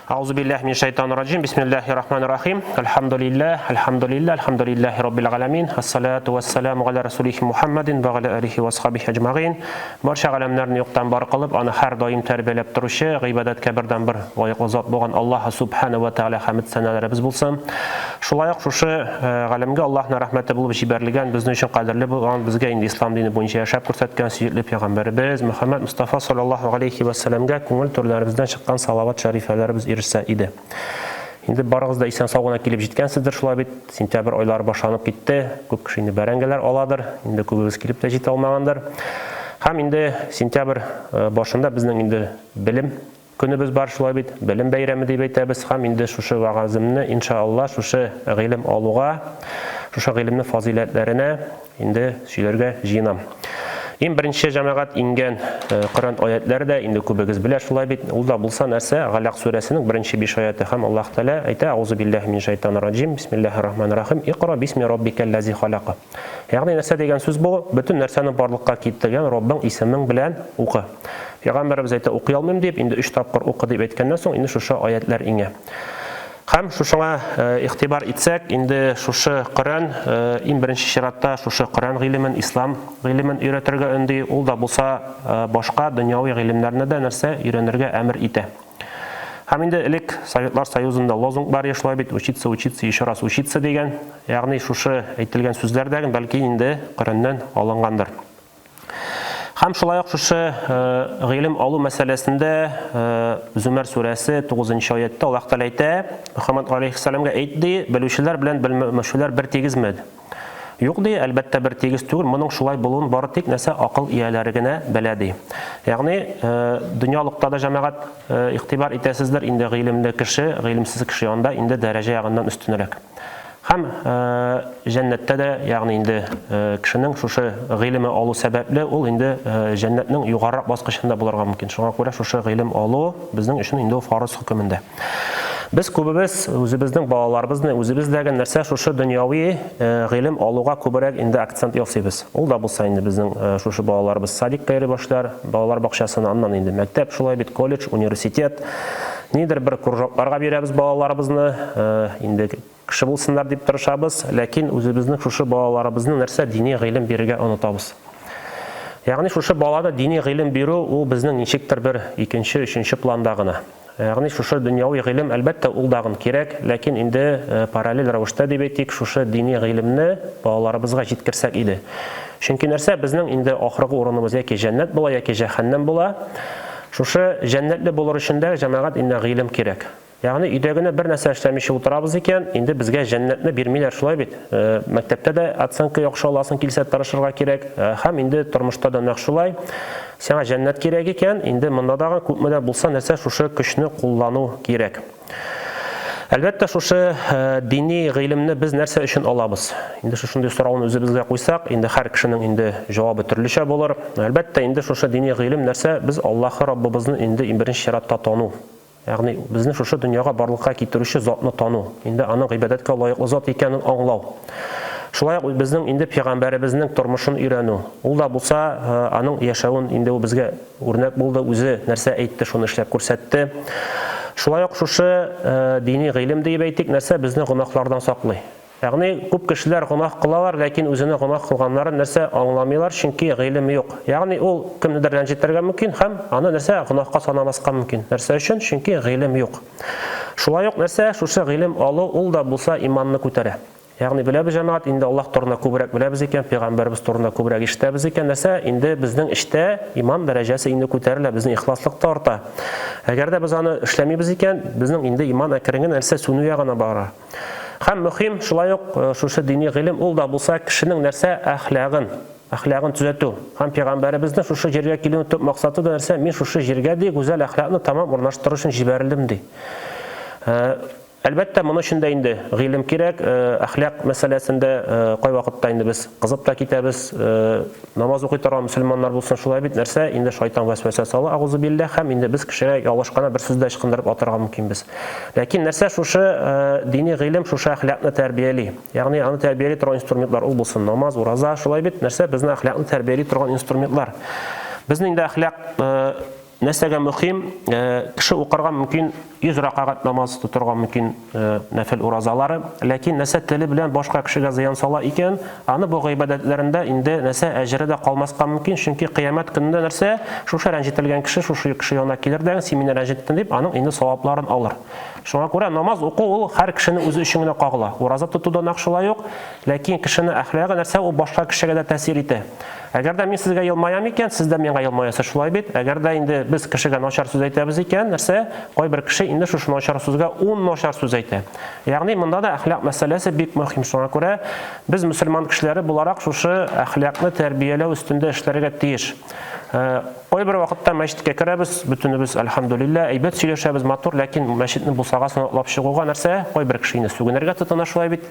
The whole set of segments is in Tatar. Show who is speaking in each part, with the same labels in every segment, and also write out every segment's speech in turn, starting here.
Speaker 1: Аузу билләһи мин шайтанир раҗим. Бисмиллаһир рахманир рахим. Альхамдулиллаһ, альхамдулиллаһ, альхамдулиллаһи раббил галамин. Ассалату вассаламу аля расулихи Мухаммадин ва аля алихи ва асхабихи аҗмагин. Барча галәмнәрне юктан бар кылып, аны һәр даим тәрбияләп торучы, гыйбадәткә бердәнбер лаеклы зат булган Аллаһ субхана ва тааля хәмд сәналәребез булсын. Шулай ук шушы галәмгә Аллаһның рәхмәте булып җибәрелгән, безнең өчен кадерле булган, безгә инде ислам дине буенча яшәп күрсәткән сөекле пәйгамбәребез Мөхәммәд Мостафа саллаллаһу алейхи ва сәлләмгә күңел түрләребездән чыккан салават шәрифәләребез ирешсә иде. Инде барыгыз да исән-сау гына килеп җиткәнсездер, шулай бит? Сентябрь айлары башланып китте. Күп кеше инде бәрәңгеләр аладыр, инде күбебез килеп тә җитә алмагандыр. Һәм инде сентябрь башында безнең инде белем Көнебез бар шулай бит, белем бәйрәме дип әйтәбез һәм инде шушы вәгаземне, инша Алла, шушы гыйлем алуга, шушы гыйлемнең фазыйләтләренә инде сөйләргә җыенам. Иң беренче җәмәгать иңгән Коръән аятләре дә инде күбегез белә шулай бит. Ул да булса нәрсә? Галәк сүрәсенең беренче биш аяты һәм Аллаһ Тәгалә әйтә: Аузу биллаһи мин шайтанир раҗим, бисмиллаһир рахманир рахим. Икра бисми раббикәлләзи халака. Ягъни нәрсә дигән сүз бу? Бөтен нәрсәне барлыкка китергән Раббың исемең белән укы. Пәйгамбәребез әйтә, укый алмыйм дип, инде өч тапкыр укы дип әйткәннән соң, инде шушы аятләр иңә. Һәм шушыңа игътибар итсәк, инде шушы Коръән иң беренче чиратта шушы Коръән гыйлемен, ислам гыйлемен өйрәтергә өнди, ул да булса башка дөньяви гыйлемнәрне дә нәрсә өйрәнергә әмер итә. Һәм инде элек Советлар Союзында лозунг бар шулай бит, учиться, учиться, еще раз учиться дигән. Ягъни шушы әйтелгән сүзләр дә бәлки инде Коръәннән алынгандыр. Һәм шулай ук шушы гыйлем алу мәсьәләсендә Зумәр сүрәсе 9 аятта Аллаһ Тәгалә әйтә, Мөхәммәд алейхиссәламгә әйт ди, белүчеләр белән белмәүчеләр бер тигезме? Юк ди, әлбәттә бер тигез түгел, моның шулай булуын бары тик нәрсә акыл ияләре генә белә ди. Ягъни дөньялыкта да җәмәгать игътибар итәсездер, инде гыйлемле кеше, гыйлемсез кеше янында инде дәрәҗә ягыннан өстенрәк. Һәм җәннәттә дә, ягъни инде кешенең шушы гыйлеме алу сәбәпле, ул инде җәннәтнең югарырак баскычында булырга мөмкин. Шуңа күрә шушы гыйлем алу безнең өчен инде ул фарыз хөкемендә. Без күбебез үзебезнең балаларыбызны, үзебез дә нәрсә шушы дөньяви гыйлем алуга күбрәк инде акцент ясыйбыз. Ул да булса инде безнең шушы балаларыбыз садикка йөри башлар, балалар бакчасына, аннан инде мәктәп, шулай бит, колледж, университет. Нидер бер кружокларга бирәбез балаларыбызны, инде кеше булсыннар дип тырышабыз, ләкин үзебезнең шушы балаларыбызны нәрсә дини гыйлем бирергә онытабыз. Ягъни шушы балада дини гыйлем бирү ул безнең ничектер бер икенче, өченче планда гына. Ягъни шушы дөньяви гыйлем, әлбәттә, ул дагын кирәк, ләкин инде параллель рәвештә дип әйтик, шушы дини гыйлемне балаларыбызга җиткерсәк иде. Чөнки нәрсә, безнең инде ахыргы урыныбыз яки җәннәт була, яки җәһәннәм була. Шушы җәннәтле булыр өчен дә, җәмәгать, инде гыйлем кирәк. Ягъни өйдә генә бер нәрсә эшләмичә утырабыз икән, инде безгә җәннәтне бирмиләр, шулай бит? Мәктәптә дә оценка яхшы аласың килсә, тырышырга кирәк. Һәм инде тормышта да нәкъ шулай. Сиңа җәннәт кирәк икән, инде монда дагы күпме дә булса нәрсә шушы көчне куллану кирәк. Әлбәттә, шушы дини гыйлемне без нәрсә өчен алабыз? Инде шушындый сорауны үзебезгә куйсак, инде һәр кешенең инде җавабы төрлечә булыр. Әлбәттә, инде шушы дини гыйлем нәрсә? Без Аллаһы Раббыбызны инде иң беренче чиратта тану. Ягъни безне шушы дөньяга барлыкка китерүче затны тану, инде аның гыйбадәткә лаеклы зат икәнен аңлау. Шулай ук безнең инде пәйгамбәребезнең тормышын өйрәнү. Ул да булса, аның яшәвен инде ул безгә Үрнәк булды, үзе нәрсә әйтте, шуны эшләп күрсәтте. Шулай ук шушы дини гыйлем диеп әйтик, нәрсә безне гөнаһлардан саклый. Ягъни күп кешеләр гөнаһ кылалар, ләкин үзенең гөнаһ кылганнарын нәрсә аңламыйлар, чөнки гыйлем юк. Ягъни ул кемнедер рәнҗетергә мөмкин һәм аны нәрсә гөнаһка санамаска мөмкин. Нәрсә өчен? Чөнки гыйлем юк. Шулай ук нәрсә шушы гыйлем алу ул да булса иманны күтәрә. Ягъни беләбез җәмәгать, инде Аллаһ турында күбрәк беләбез икән, пәйгамбәребез турында күбрәк ишетәбез икән, нәрсә, инде безнең эчтә иман дәрәҗәсе инде күтәрелә, безнең ихласлык та арта. Әгәр дә без аны эшләмибез икән, безнең инде иман әкрен генә нәрсә сүнү ягына бара. Һәм мөһим шулай ук шушы дини гыйлем ул да булса кешенең нәрсә әхлагын, әхлагын төзәтү. Һәм пәйгамбәребезнең шушы җиргә килүенең төп максаты да нәрсә? Мин шушы җиргә ди, гүзәл әхлакны тәмам урнаштыру өчен җибәрелдем ди. Әлбәттә, моны өчен дә инде гыйлем кирәк. Әхлак мәсьәләсендә кайвакытта инде без кызып та китәбез. Намаз укый торган мөселманнар булсын, шулай бит, нәрсә, инде шайтан вәсвәсә сала, агузубилләһ, һәм инде без кешегә ялгыш кына бер сүз дә ычкындырып атарга мөмкинбез. Ләкин нәрсә шушы дини гыйлем шушы әхлакны тәрбияли. Ягъни аны тәрбияли торган инструментлар ул булсын намаз, ураза, шулай бит, нәрсә безне әхлакны тәрбияли торган инструментлар. Безнең инде әхлак нәрсәгә мөһим, кеше укырга мөмкин. 100 рәкәгать намаз тотырга мөмкин, нәфел уразалары. Ләкин нәрсә теле белән башка кешегә зыян сала икән, аны бу гыйбадәтләрендә инде нәрсә әҗере дә калмаска мөмкин, чөнки кыямәт көнендә нәрсә шушы рәнҗетелгән кеше шушы кеше янына килер дә, син мине рәнҗеттең дип, аның инде савапларын алыр. Шуңа күрә намаз уку ул һәр кешенең үзе өчен генә кагыла. Ураза тоту да нәкъ шулай ук, ләкин кешенең әхлагы нәрсә ул башка кешегә дә тәэсир итә. Әгәр дә мин сезгә елмаям икән, сез дә миңа елмаясыз, шулай бит? Әгәр дә инде без кешегә начар сүз әйтәбез икән, нәрсә? Кайбер кеше инде шушы начар сүзгә ун начар сүз әйтә. Ягъни монда да әхлак мәсьәләсе бик мөһим. Шуңа күрә без мөселман кешеләре буларак шушы әхлакны тәрбияләү өстендә эшләргә тиеш. Э, кайбер вакытта мәчеткә керәбез, бөтенебез, әлхәмдүлилләһ, әйбәт сөйләшәбез, матур, ләкин мәчетнең бусагасын атлап чыгуга нәрсә? Кайбер кеше инде сүгенергә тотына, шулай бит?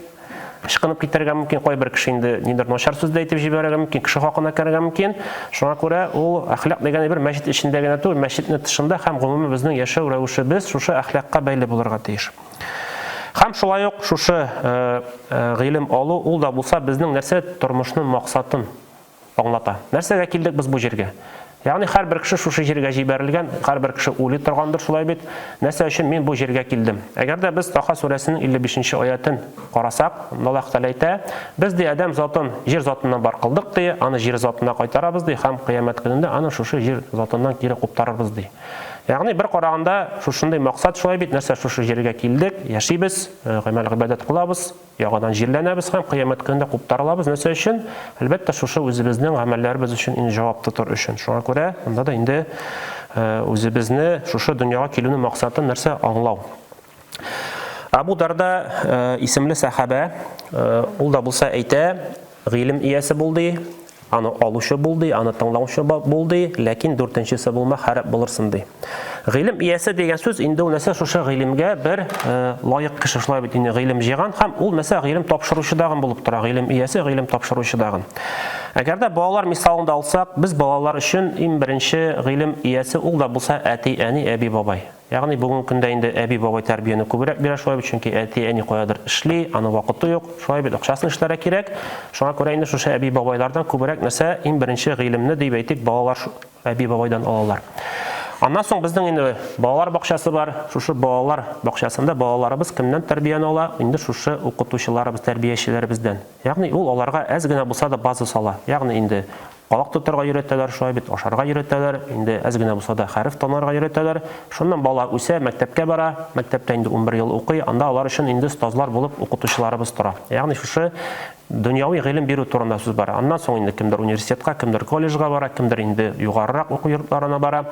Speaker 1: Ычкынып китәргә мөмкин, кайбер кеше инде нидер начар сүз дә әйтеп җибәрергә мөмкин, кеше хакына керергә мөмкин. Шуңа күрә ул әхлак дигән әйбер мәчет эчендә генә түгел, мәчетнең тышында һәм гомумән безнең яшәү рәвешебез шушы әхлакка бәйле булырга тиеш. Һәм шулай ук шушы э, э, гыйлем алу ул да булса безнең нәрсә тормышның максатын аңлата. Нәрсәгә килдек без бу җиргә? Ягъни һәрбер кеше шушы җиргә җибәрелгән, һәрбер кеше уйлый торгандыр шулай бит. Нәрсә өчен мин бу җиргә килдем? Әгәр дә без Таха сүрәсенең 55 нче аятен карасак, анда Аллаһ Тәгалә әйтә, без ди адәм затын җир затыннан бар кылдык ди, аны җир затына кайтарабыз ди һәм кыямәт көнендә аны шушы җир затыннан кире куптарырбыз ди. Ягъни бер караганда шушындый максат шулай бит, нәрсә шушы җиргә килдек, яшибез, гамәл гыйбадәт кылабыз, Яңадан җирләнәбез һәм кыямәт көнендә куптарылабыз. Нәрсә өчен? Әлбәттә, шушы үзебезнең гамәлләребез өчен инде җавап тотыр өчен. Шуңа күрә монда да инде үзебезне шушы дөньяга килүнең максатын нәрсә аңлау. Абу Дарда исемле сәхабә, ул да булса әйтә, гыйлем иясе бул ди, Аны алучы бул ди, аны тыңлаучы бул ди, ләкин дүртенчесе булма, харап булырсын ди. Гыйлем иясе дигән сүз инде ул нәрсә шушы гыйлемгә бер э, лаек кеше шулай бит инде гыйлем җыйган һәм ул нәрсә гыйлем тапшыручы дагын булып тора. Гыйлем иясе, гыйлем тапшыручы дагын. Әгәр дә балалар мисалында алсак, без балалар өчен иң беренче гыйлем иясе ул да булса әти, әни, әби, бабай. Ягъни бүгенге көндә инде әби-бабай тәрбияне күбрәк бирә шулай бит, чөнки әти-әни каядыр эшли, аның вакыты юк, шулай бит, акчасын эшләргә кирәк. Шуңа күрә инде шушы әби-бабайлардан күбрәк нәрсә, иң беренче гыйлемне дип әйтик, балалар әби-бабайдан алалар. Аннан соң безнең инде балалар бакчасы бар. Шушы балалар бакчасында балаларыбыз кемнән тәрбияне ала? Инде шушы укытучыларыбыз, тәрбиячеләребездән. Ягъни ул аларга әз генә булса да база сала. Ягъни инде Калак тотарга өйрәтәләр, шулай бит, ашарга өйрәтәләр, инде әз генә булса да хәреф танырга өйрәтәләр. Шуннан бала үсә, мәктәпкә бара, мәктәптә инде 11 ел укый, анда алар өчен инде остазлар булып укытучыларыбыз тора. Ягъни шушы дөньяви гыйлем бирү турында сүз бара. Аннан соң инде кемдер университетка, кемдер колледжга бара, кемдер инде югарырак уку йортларына бара,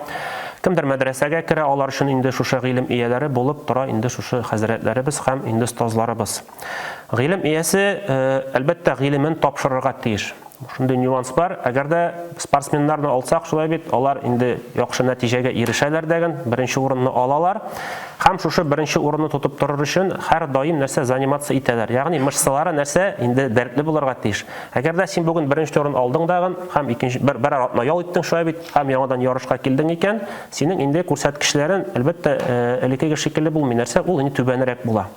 Speaker 1: кемдер мәдрәсәгә керә, алар өчен инде шушы гыйлем ияләре булып тора инде шушы хәзрәтләребез һәм инде остазларыбыз. Гыйлем иясе, әлбәттә, гыйлемен тапшырырга тиеш. Шундый нюанс бар. Әгәр дә спортсменнарны алсак, шулай бит, алар инде яхшы нәтиҗәгә ирешәләр дәген, беренче урынны алалар. Һәм шушы беренче урынны тотып торыр өчен һәр даим нәрсә заниматься итәләр. Ягъни мышцалары нәрсә инде дәртле булырга тиеш. Әгәр дә син бүген беренче урын алдың дагын һәм икенче бер берәр атна ял иттең шулай бит, һәм яңадан ярышка килдең икән, синең инде күрсәткечләрен, әлбәттә, э, элеккеге шикелле булмый. Нәрсә ул инде түбәнрәк була.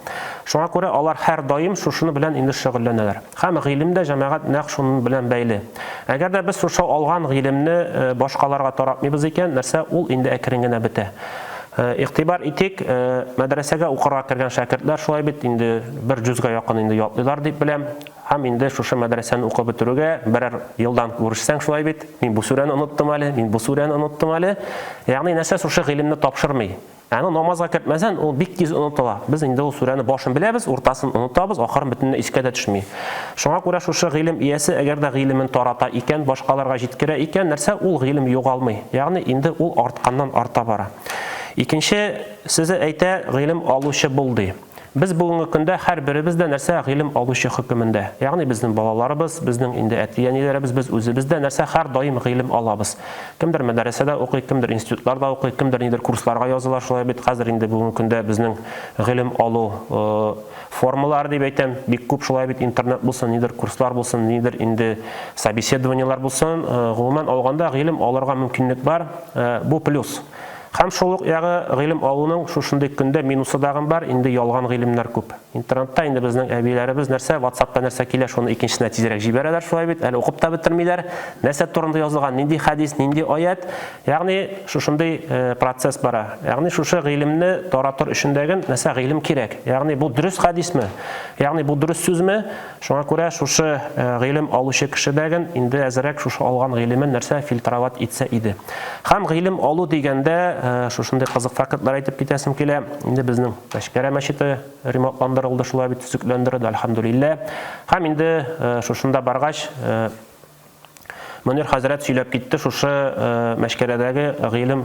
Speaker 1: Шуңа күрә алар һәр даим шушыны белән инде шөгыльләнәләр. Һәм гыйлем дә, җәмәгать, нәкъ шуның белән бәйле. Әгәр дә без шушы алган гыйлемне башкаларга таратмыйбыз икән, нәрсә, ул инде әкрен генә бетә. Игътибар итик, мәдрәсәгә укырга кергән шәкертләр шулай бит инде бер җүзгә якын инде ятлыйлар дип беләм. Һәм инде шушы мәдрәсәне укып бетерүгә берәр елдан күрешсәң шулай бит, мин бу сүрәне оныттым әле, мин бу сүрәне оныттым әле. Ягъни нәрсә шушы гыйлемне тапшырмый. Ә аны намазга кертмәсән, ул бик тиз онытыла. Без инде ул сүрәне башын беләбез, уртасын онытабыз, ахырын бөтенләй искә дә төшми. Шуңа күрә шушы гыйлем иясе әгәр дә гыйлемен тарата икән, башкаларга җиткерә икән, нәрсә, ул гыйлем югалмый. Ягъни инде ул артканнан арта бара. Икенче сүзе әйтә, гыйлем алучы бул, ди. Без бүгенге көндә һәрберебез дә нәрсә гыйлем алучы хөкемендә. Ягъни безнең балаларыбыз, безнең инде әти-әниләребез, без үзебез дә нәрсә һәрдаим гыйлем алабыз. Кемдер мәдрәсәдә укый, кемдер институтларда укый, кемдер нидер курсларга языла, шулай бит. Хәзер инде бүгенге көндә безнең гыйлем алу формалары дип әйтәм, бик күп шулай бит, интернет булсын, нидер курслар булсын, нидер инде собеседованиелар булсын. Гомумән алганда гыйлем алырга мөмкинлек бар. Бу плюс. Һәм шул ук ягы гыйлем алуның шушындый көндә минусы дагын бар, инде ялган гыйлемнәр күп. Интернетта инде безнең әбиләребез нәрсә, ватсапта нәрсә килә, шуны икенчесенә тизрәк җибәрәләр, шулай бит, әле укып та бетермиләр, нәрсә турында язылган, нинди хәдис, нинди аять. Ягъни шушындый процесс бара. Ягъни шушы гыйлемне таратыр өчен дәген нәрсә гыйлем кирәк. Ягъни бу дөрес хәдисме? Ягъни бу дөрес сүзме? Шуңа күрә шушы гыйлем алучы кеше дәген инде әзрәк шушы алган гыйлемен нәрсә фильтровать итсә иде. Һәм гыйлем алу дигәндә шушындый кызык фактлар әйтеп китәсем килә. Инде безнең Мәчкәрә мәчете ремонтландырылды, шулай бит төзекләндерелде, әлхәмдүлилләһ. Һәм инде шушында баргач, Мөнир хәзрәт сөйләп китте шушы Мәчкәрәдәге гыйлем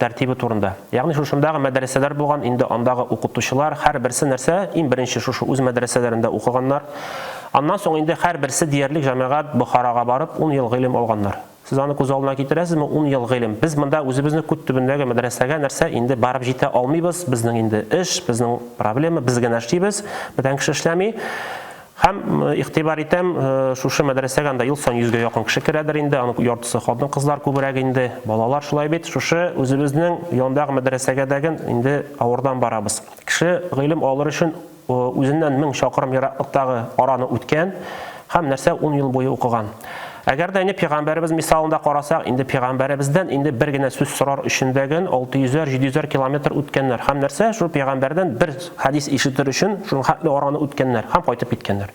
Speaker 1: тәртибе турында. Ягъни шушындагы мәдрәсәләр булган, инде андагы укытучылар һәрберсе нәрсә, иң беренче шушы үз мәдрәсәләрендә укыганнар. Аннан соң инде һәрберсе диярлек җәмәгать Бохарага барып ун ел гыйлем алганнар. Сез аны күз алдына китерәсезме, ун ел гыйлем. Без монда үзебезне күт төбендәге мәдрәсәгә нәрсә инде барып җитә алмыйбыз, безнең инде эш, безнең проблема, без генә эшлибез, бүтән кеше эшләми. Һәм игътибар итәм, шушы мәдрәсәгә анда ел саен йөзгә якын кеше керәдер инде, аның яртысы хатын-кызлар күбрәк инде, балалар шулай бит. Шушы үзебезнең яндагы мәдрәсәгә дәген инде авырдан барабыз. Кеше гыйлем алыр өчен үзеннән 1000 чакрым ераклыктагы араны үткән һәм нәрсә 10 ел буе укыган. Әгәр дә инде пәйгамбәребез мисалында карасак, инде пәйгамбәребездән инде бер генә сүз сорар өчен дәген 600-әр, 700-әр километр үткәннәр. Һәм нәрсә, шул пәйгамбәрдән бер хәдис ишетер өчен шуның хәтле араны үткәннәр һәм кайтып киткәннәр.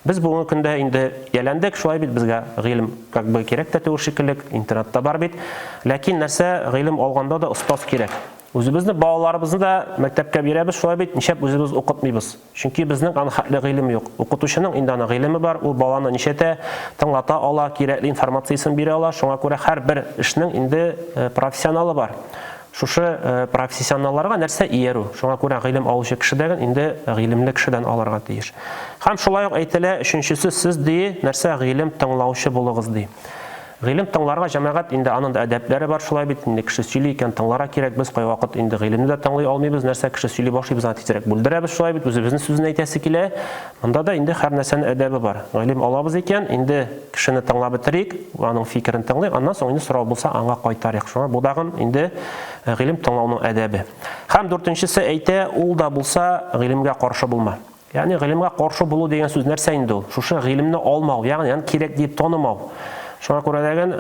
Speaker 1: Без бүгенге көндә инде ияләндек, шулай бит, безгә гыйлем как бы кирәк тә түгел шикелле, интернетта бар бит. Ләкин нәрсә, гыйлем алганда да остаз кирәк. Үзебезне балаларыбызны да мәктәпкә бирәбез, шулай бит, нишләп үзебез укытмыйбыз? Чөнки безнең аны хәтле гыйлем юк. Укытучының инде аны гыйлеме бар, ул баланы ничәтә, тыңлата ала, кирәкле информациясен бирә ала. Шуңа күрә һәрбер эшнең инде профессионалы бар. Шушы профессионалларга нәрсә иярү. Шуңа күрә гыйлем алучы кеше дә инде гыйлемле кешедән алырга тиеш. Һәм шулай ук әйтелә, өченчесе, сез, ди, нәрсә, гыйлем тыңлаучы булыгыз, ди. Гыйлем тыңларга, җәмәгать, инде аның да әдәпләре бар шулай бит, инде кеше сөйли икән, тыңларга кирәк, без кайвакыт инде гыйлемне дә тыңлый алмыйбыз, нәрсә кеше сөйли башлый, без аны тизрәк бүлдерәбез шулай бит, үзебезнең сүзен әйтәсе килә. Монда да инде һәр нәрсәнең әдәбе бар. Гыйлем алабыз икән, инде кешене тыңлап бетерик, аның фикерен тыңлыйк, аннан соң инде сорау булса, аңа кайтарыйк. Шуңа бу дагын инде гыйлем тыңлауның әдәбе. Һәм дүртенчесе әйтә, ул да булса гыйлемгә каршы булма. Ягъни гыйлемгә каршы булу дигән сүз нәрсә инде ул? Шушы гыйлемне алмау, ягъни аны кирәк диеп танымау. Шуңа күрә дәген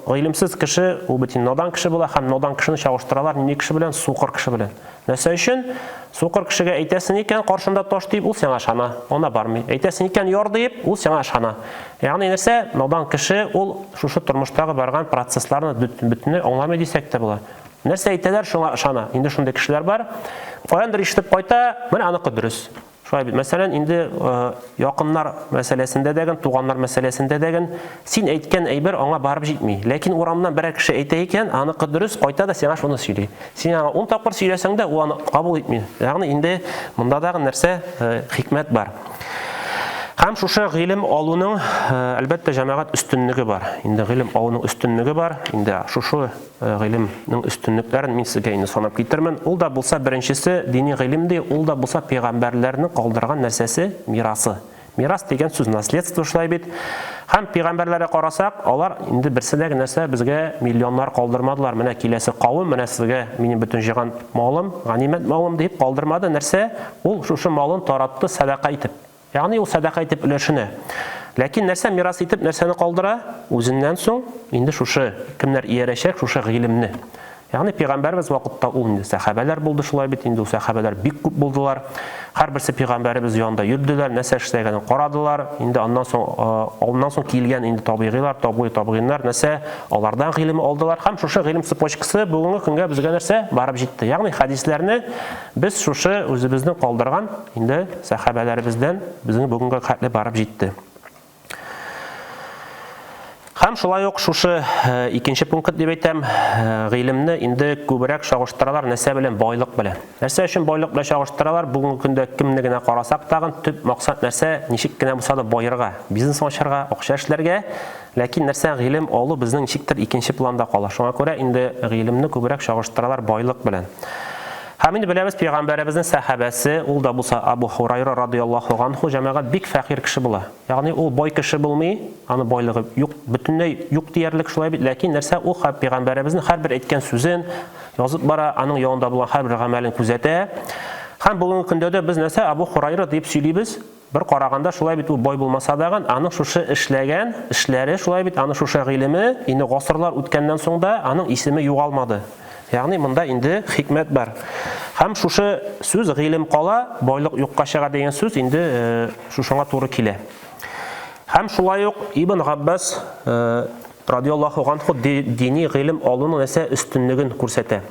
Speaker 1: гыйлемсез кеше ул бит инде надан кеше була һәм надан кешене чагыштыралар нинди кеше белән? Сукыр кеше белән. Нәрсә өчен? Сукыр кешегә әйтәсең икән, каршында таш диеп, ул сиңа ышана, ана бармый. Әйтәсең икән, яр диеп, ул сиңа ышана. Ягъни нәрсә? Надан кеше ул шушы тормыштагы барган процессларны бөтенләй аңламый дисәк тә була. Нәрсә әйтәләр, шуңа ышана. Инде шундый кешеләр бар. Каяндыр ишетеп кайта, менә аныкы дөрес. Шулай бит. Мәсәлән, инде якыннар мәсьәләсендә дәген, туганнар мәсьәләсендә дәген, син әйткән әйбер аңа барып җитми. Ләкин урамнан берәр кеше әйтә икән, аныкы дөрес, кайта да сиңа шуны сөйли. Син аңа 10 тапкыр сөйләсәң дә, ул аны кабул итми. Ягъни инде монда дагы нәрсә хикмәт бар. Һәм шушы гыйлем алуның, әлбәттә, җәмәгать өстенлеге бар. Инде гыйлем алуның өстенлеге бар. Инде шушы Гыйлемнең өстенлекләрен мин сезгә инде санап китермен. Ул да булса беренчесе дини гыйлем ди, ул да булса пәйгамбәрләрнең калдырган нәрсәсе, мирасы. Мирас дигән сүз наследство шулай бит. Һәм пәйгамбәрләргә карасак, алар инде берсе дә нәрсә безгә миллионнар калдырмадылар. Менә киләсе кавым, менә сезгә минем бөтен җыйган малым, ганимәт малым дип калдырмады. Нәрсә? Ул шушы малын таратты сәдака итеп. Ягъни ул сәдака итеп өләшенә. Ләкин нәрсә мирас итеп нәрсәне калдыра? Үзеннән соң инде шушы кемнәр иярәчәк, шушы гыйлемне. Ягъни пәйгамбәребез вакытта ул инде сәхабәләр булды шулай бит инде ул сәхабәләр бик күп булдылар. Һәрберсе пәйгамбәребез янында йөрделәр, нәрсә эшләгәнен карадылар. Инде аннан соң аннан соң килгән инде табигыйлар, табигый табигыйннар нәрсә алардан гыйлем алдылар һәм шушы гыйлем цепочкасы бүгенге көнгә безгә нәрсә барып җитте. Ягъни хәдисләрне без шушы үзебезнең калдырган инде сәхабәләребездән безнең бүгенге хәтле барып җитте. Һәм шулай ук шушы икенче пункт дип әйтәм, гыйлемне инде күбрәк чагыштыралар нәрсә белән? Байлык белән. Нәрсә өчен байлык белән чагыштыралар? Бүгенге көндә кемне генә карасак тагын, төп максат нәрсә? Ничек кенә булса да баерга, бизнес ачарга, акча эшләргә. Ләкин нәрсә гыйлем алу безнең ничектер икенче планда кала. Шуңа күрә инде гыйлемне күбрәк чагыштыралар байлык белән. Һәм инде беләбез, пәйгамбәребезнең сәхабәсе, ул да булса Абу Хурайра радыяллаһу ганһу, җәмәгать, бик фәкыйрь кеше була. Ягъни ул бай кеше булмый, аны байлыгы юк, бөтенләй юк диярлек, шулай бит. Ләкин нәрсә, ул пәйгамбәребезнең һәрбер әйткән сүзен язып бара, аның янында булган һәрбер гамәлен күзәтә. Һәм бүгенге көндә дә без нәрсә, Абу Хурайра дип сөйлибез. Бер караганда, шулай бит, ул бай булмаса дагын, аның шушы эшләгән эшләре, шулай бит, аның шушы гыйлеме, инде гасырлар үткәннән соң да аның исеме югалмады. Ягъни монда инде хикмәт бар. Һәм шушы сүз гыйлем кала, байлык юкка чыга дигән сүз инде э, шушыңа туры килә. Һәм шулай ук Ибн Габбас э, радиаллаһу ганху дини гыйлем алуның нәрсә өстенлеген күрсәтә.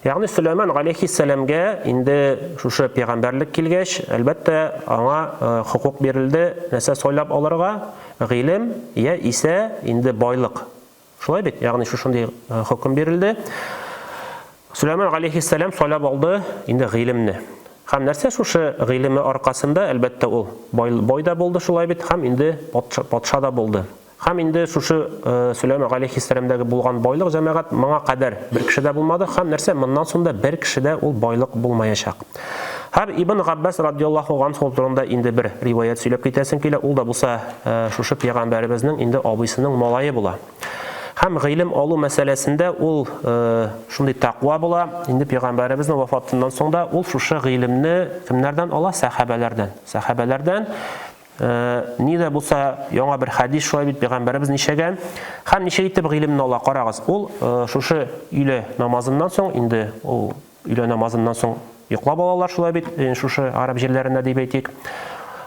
Speaker 1: Ягъни Сөләйман галәйһиссәламгә инде шушы пәйгамбәрлек килгәч, әлбәттә, аңа э, хокук бирелде нәрсә сайлап алырга, гыйлем я исә инде байлык. Шулай бит? Ягъни шушындый э, хөкем бирелде. Сөләйман галәйһиссәлам сайлап алды инде гыйлемне. Һәм нәрсә шушы гыйлеме аркасында, әлбәттә, ул бай, бай да булды шулай бит, һәм инде патша, патша да булды. Һәм инде шушы Сөләйман галәйһиссәламдәге булган байлык, җәмәгать, моңа кадәр бер кешедә булмады, һәм нәрсә, моннан соң да бер кешедә ул байлык булмаячак. Һәм Ибн Габбас радиаллаһу ганһу турында инде бер риваять сөйләп китәсем килә, ул да булса шушы пәйгамбәребезнең инде абыйсының малае була. Һәм гыйлем алу мәсьәләсендә ул шундый тәкъва була, инде пәйгамбәребезнең вафатыннан соң да ул шушы гыйлемне кемнәрдән ала? Сәхабәләрдән. Сәхабәләрдән. Ни дә булса яңа бер хәдис шулай бит пәйгамбәребез ничәгә һәм ничек итеп гыйлемне ала, карагыз. Ул шушы өйлә намазыннан соң, инде ул өйлә намазыннан соң йоклап алалар шулай бит, шушы гарәп җирләрендә дип әйтик.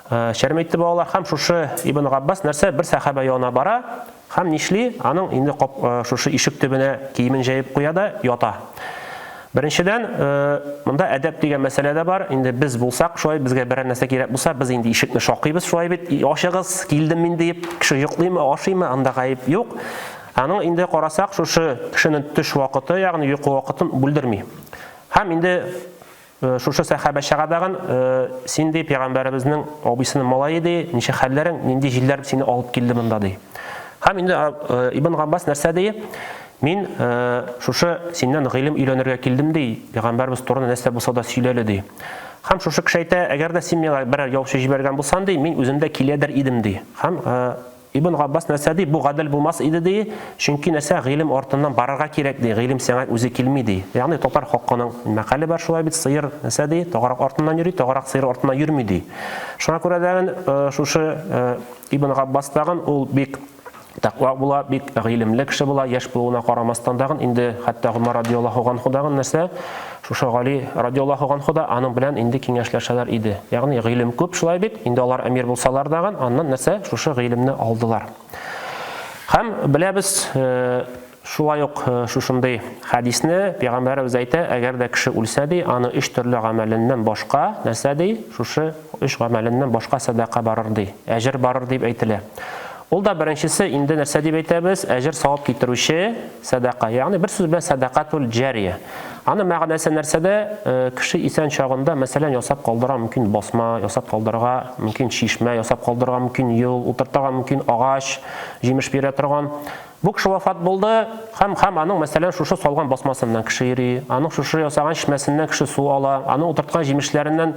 Speaker 1: Шәрм итеп алалар һәм шушы Ибн Габбас нәрсә бер сәхабә янына бара һәм нишли? Аның инде шушы ишек төбенә киемен җәеп куя да ята. Беренчедән, монда әдәп дигән мәсьәлә дә бар. Инде без булсак, шулай безгә берәр нәрсә кирәк булса, без инде ишекне шакыйбыз, шулай бит. Ачыгыз, килдем мин диеп, кеше йоклыймы, ашыймы, анда гаеп юк. Аның инде карасак, шушы кешенең төш вакыты, ягъни йокы вакытын бүлдерми. Һәм инде Шушы сәхабә чыга дагын, син, ди, пәйгамбәребезнең абыйсының малае, ди, ничек хәлләрең, нинди җилләр сине алып килде монда, ди. Һәм инде Ибн Габбас нәрсә ди? Мин шушы синнән гыйлем өйрәнергә килдем, ди, пәйгамбәребез турында нәрсә булса да сөйләле, ди. Һәм шушы кеше әйтә, әгәр дә син миңа берәр яучы җибәргән булсаң, ди, мин үзем дә киләдер идем, ди. Һәм Ибн Габбас нәрсә ди? Бу гадел булмас иде, ди, чөнки нәрсә, гыйлем артыннан барырга кирәк, ди, гыйлем сиңа үзе килми, ди. Ягъни татар халкының мәкале бар шулай бит, сыер нәрсә ди, тагарак артыннан йөри, тагарак сыер артыннан йөрми, ди. Шуңа күрә дә шушы Ибн Габбас тагын ул бик тәкъва була, бик гыйлемле кеше була, яшь булуына карамастан тагын инде хәтта Гомәр радиаллаһу ганһу тагын нәрсә, Шушы Гали радиаллаһу ганһу да аның белән инде киңәшләшәләр иде. Ягъни гыйлем күп шулай бит, инде алар әмир булсалар дагын, аннан нәрсә, шушы гыйлемне алдылар. Һәм беләбез, э, шулай ук э, шушындый хәдисне пәйгамбәребез әйтә, әгәр дә кеше үлсә ди, аны өч төрле гамәленнән башка, нәрсә ди, шушы өч гамәленнән башка сәдака барыр ди, әҗер барыр дип әйтелә. Ул да беренчесе инде нәрсә дип әйтәбез, әҗер савап китерүче сәдака. Ягъни бер сүз белән сәдакатул җария. Аны мәгънәсе нәрсәдә? Э, кеше исән чагында, мәсәлән, ясап калдыра мөмкин басма, ясап калдырырга мөмкин чишмә, ясап калдырырга мөмкин юл, утыртырга мөмкин агач, җимеш бирә торган. Бу кеше вафат булды, һәм һәм аның, мәсәлән, шушы салган басмасыннан кеше йөри, аның шушы ясаган чишмәсеннән кеше су ала, аның утырткан җимешләреннән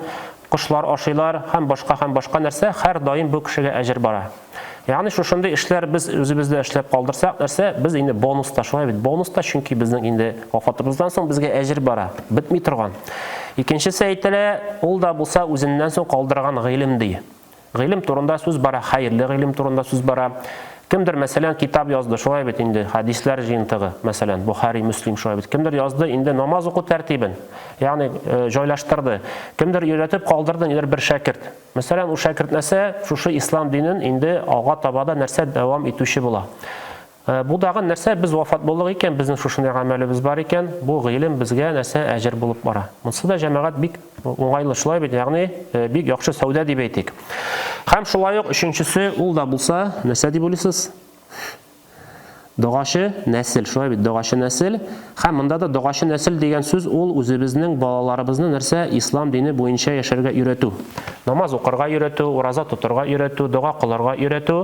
Speaker 1: кошлар ашыйлар һәм башка һәм башка нәрсә, һәрдаим бу кешегә әҗер бара. Ягъни шушындый эшләр без үзебездә эшләп калдырсак, нәрсә, без инде бонуста, шулай бит, бонуста, чөнки безнең инде вафатыбыздан соң безгә әҗер бара, бетми торган. Икенчесе әйтелә, ул да булса үзеннән соң калдырган гыйлем ди. Гыйлем турында сүз бара, хәерле гыйлем турында сүз бара. Кемдер, мәсәлән, китап язды, шулай бит инде, хәдисләр җыентыгы, мәсәлән, Бухари, Мөслим, шулай бит. Кемдер язды инде намаз уку тәртибен, ягъни э, җайлаштырды. Кемдер өйрәтеп калдырды, нидер бер шәкерт. Мәсәлән, ул шәкерт нәрсә, шушы ислам динен инде алга таба да нәрсә дәвам итүче була. Э, бу дагы нәрсә, без вафат булдык икән, безнең шушындый гамәлебез бар икән, бу гыйлем безгә нәрсә әҗер булып бара. Монысы да җәмәгать бик уңайлы шулай бит, ягъни э, бик яхшы сәүдә дип әйтик. Һәм шулай ук өченчесе ул да булса, нәрсә дип уйлыйсыз? Догачы нәсел, шулай бит, догачы нәсел. Һәм монда да догачы нәсел дигән сүз ул үзебезнең балаларыбызны нәрсә ислам дине буенча яшәргә өйрәтү. Намаз укырга өйрәтү, ураза тотырга өйрәтү, дога кылырга өйрәтү.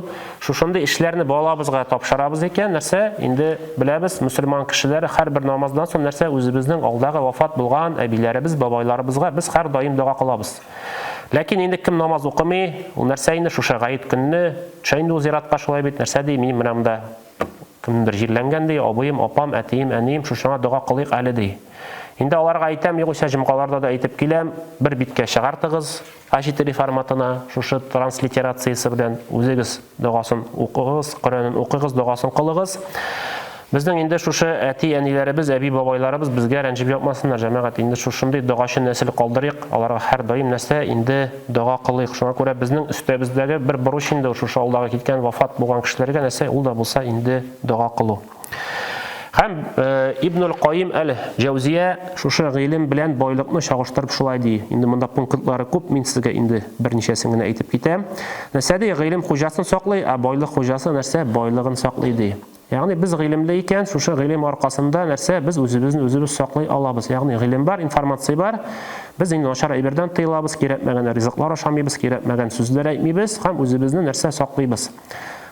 Speaker 1: Шушындый эшләрне балабызга тапшырабыз икән, нәрсә, инде беләбез, мөселман кешеләре һәрбер намаздан соң нәрсә үзебезнең алдагы вафат булган әбиләребез, бабайларыбызга без һәрдаим дога кылабыз. Ләкин инде кем намаз укымый, ул нәрсә инде шушы гает көнне төшә инде ул зиратка шулай бит, нәрсә ди, минем менә монда кемдер җирләнгән ди, абыем, апам, әтием, әнием, шушыңа дога кылыйк әле ди. Инде аларга әйтәм, югыйсә җомгаларда да әйтеп киләм, бер биткә чыгартыгыз А4 форматына, шушы транслитерациясе белән үзегез Догасын укыгыз, Коръәнен укыгыз, догасын кылыгыз. Безнең инде шушы әти-әниләребез, әби-бабайларыбыз безгә рәнҗеп ятмасыннар, җәмәгать. Инде шушындый догачы нәсел калдырыйк, аларга һәрдаим нәрсә инде дога кылыйк. Шуңа күрә безнең өстәбездәге бер бурыч инде шушы алдагы киткән вафат булган кешеләргә нәрсә ул да булса инде дога кылу. Һәм Ибнул Каим әл-Җәүзия шушы гыйлем белән байлыкны чагыштырып шулай ди. Инде монда пунктлары күп, мин сезгә инде берничәсен генә әйтеп китәм. Нәрсә ди? Гыйлем хуҗасын саклый, ә байлык хуҗасы нәрсә? Байлыгын саклый ди. Ягъни без гыйлемле икән, шушы гыйлем аркасында нәрсә? Без үзебезне үзебез саклый алабыз. Ягъни гыйлем бар, информация бар. Без инде начар әйбердән тыелабыз, кирәкмәгән ризыклар ашамыйбыз, кирәкмәгән сүзләр әйтмибез һәм үзебезне нәрсә саклыйбыз.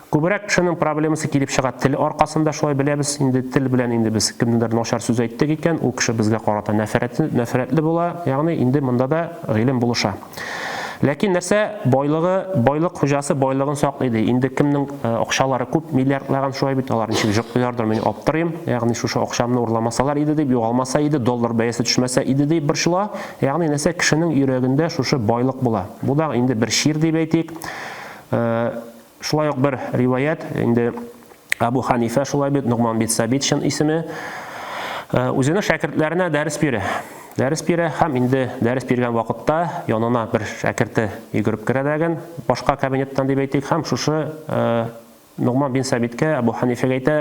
Speaker 1: Күбрәк кешенең проблемасы килеп чыга тел аркасында, шулай беләбез, инде тел белән инде без кемнедер начар сүз әйттек икән, ул кеше безгә карата нәфрәтле, нәфрәтле була, ягъни инде монда да гыйлем булыша. Ләкин нәрсә, байлыгы, байлык хуҗасы байлыгын саклый ди. Инде кемнең э, акчалары күп, миллиардлаган шулай бит, алар ничек җоклыйлардыр, мин аптырыйм. Ягъни шушы акчамны урламасалар иде дип, югалмаса иде, доллар бәясе төшмәсә иде дип борчыла. Ягъни нәрсә, кешенең йөрәгендә шушы байлык була. Бу да инде бер чир дип әйтик. Шулай ук бер риваять, инде Абу Ханифә шулай бит, Нугман бит Сабит чын исеме, үзенең шәкертләренә дәрес бирә. Дәрес бирә һәм инде дәрес биргән вакытта янына бер шәкерте йөгереп керә дәген, башка кабинеттан дип әйтик, һәм шушы Нугман бин Сабиткә, Абу Ханифәгә әйтә,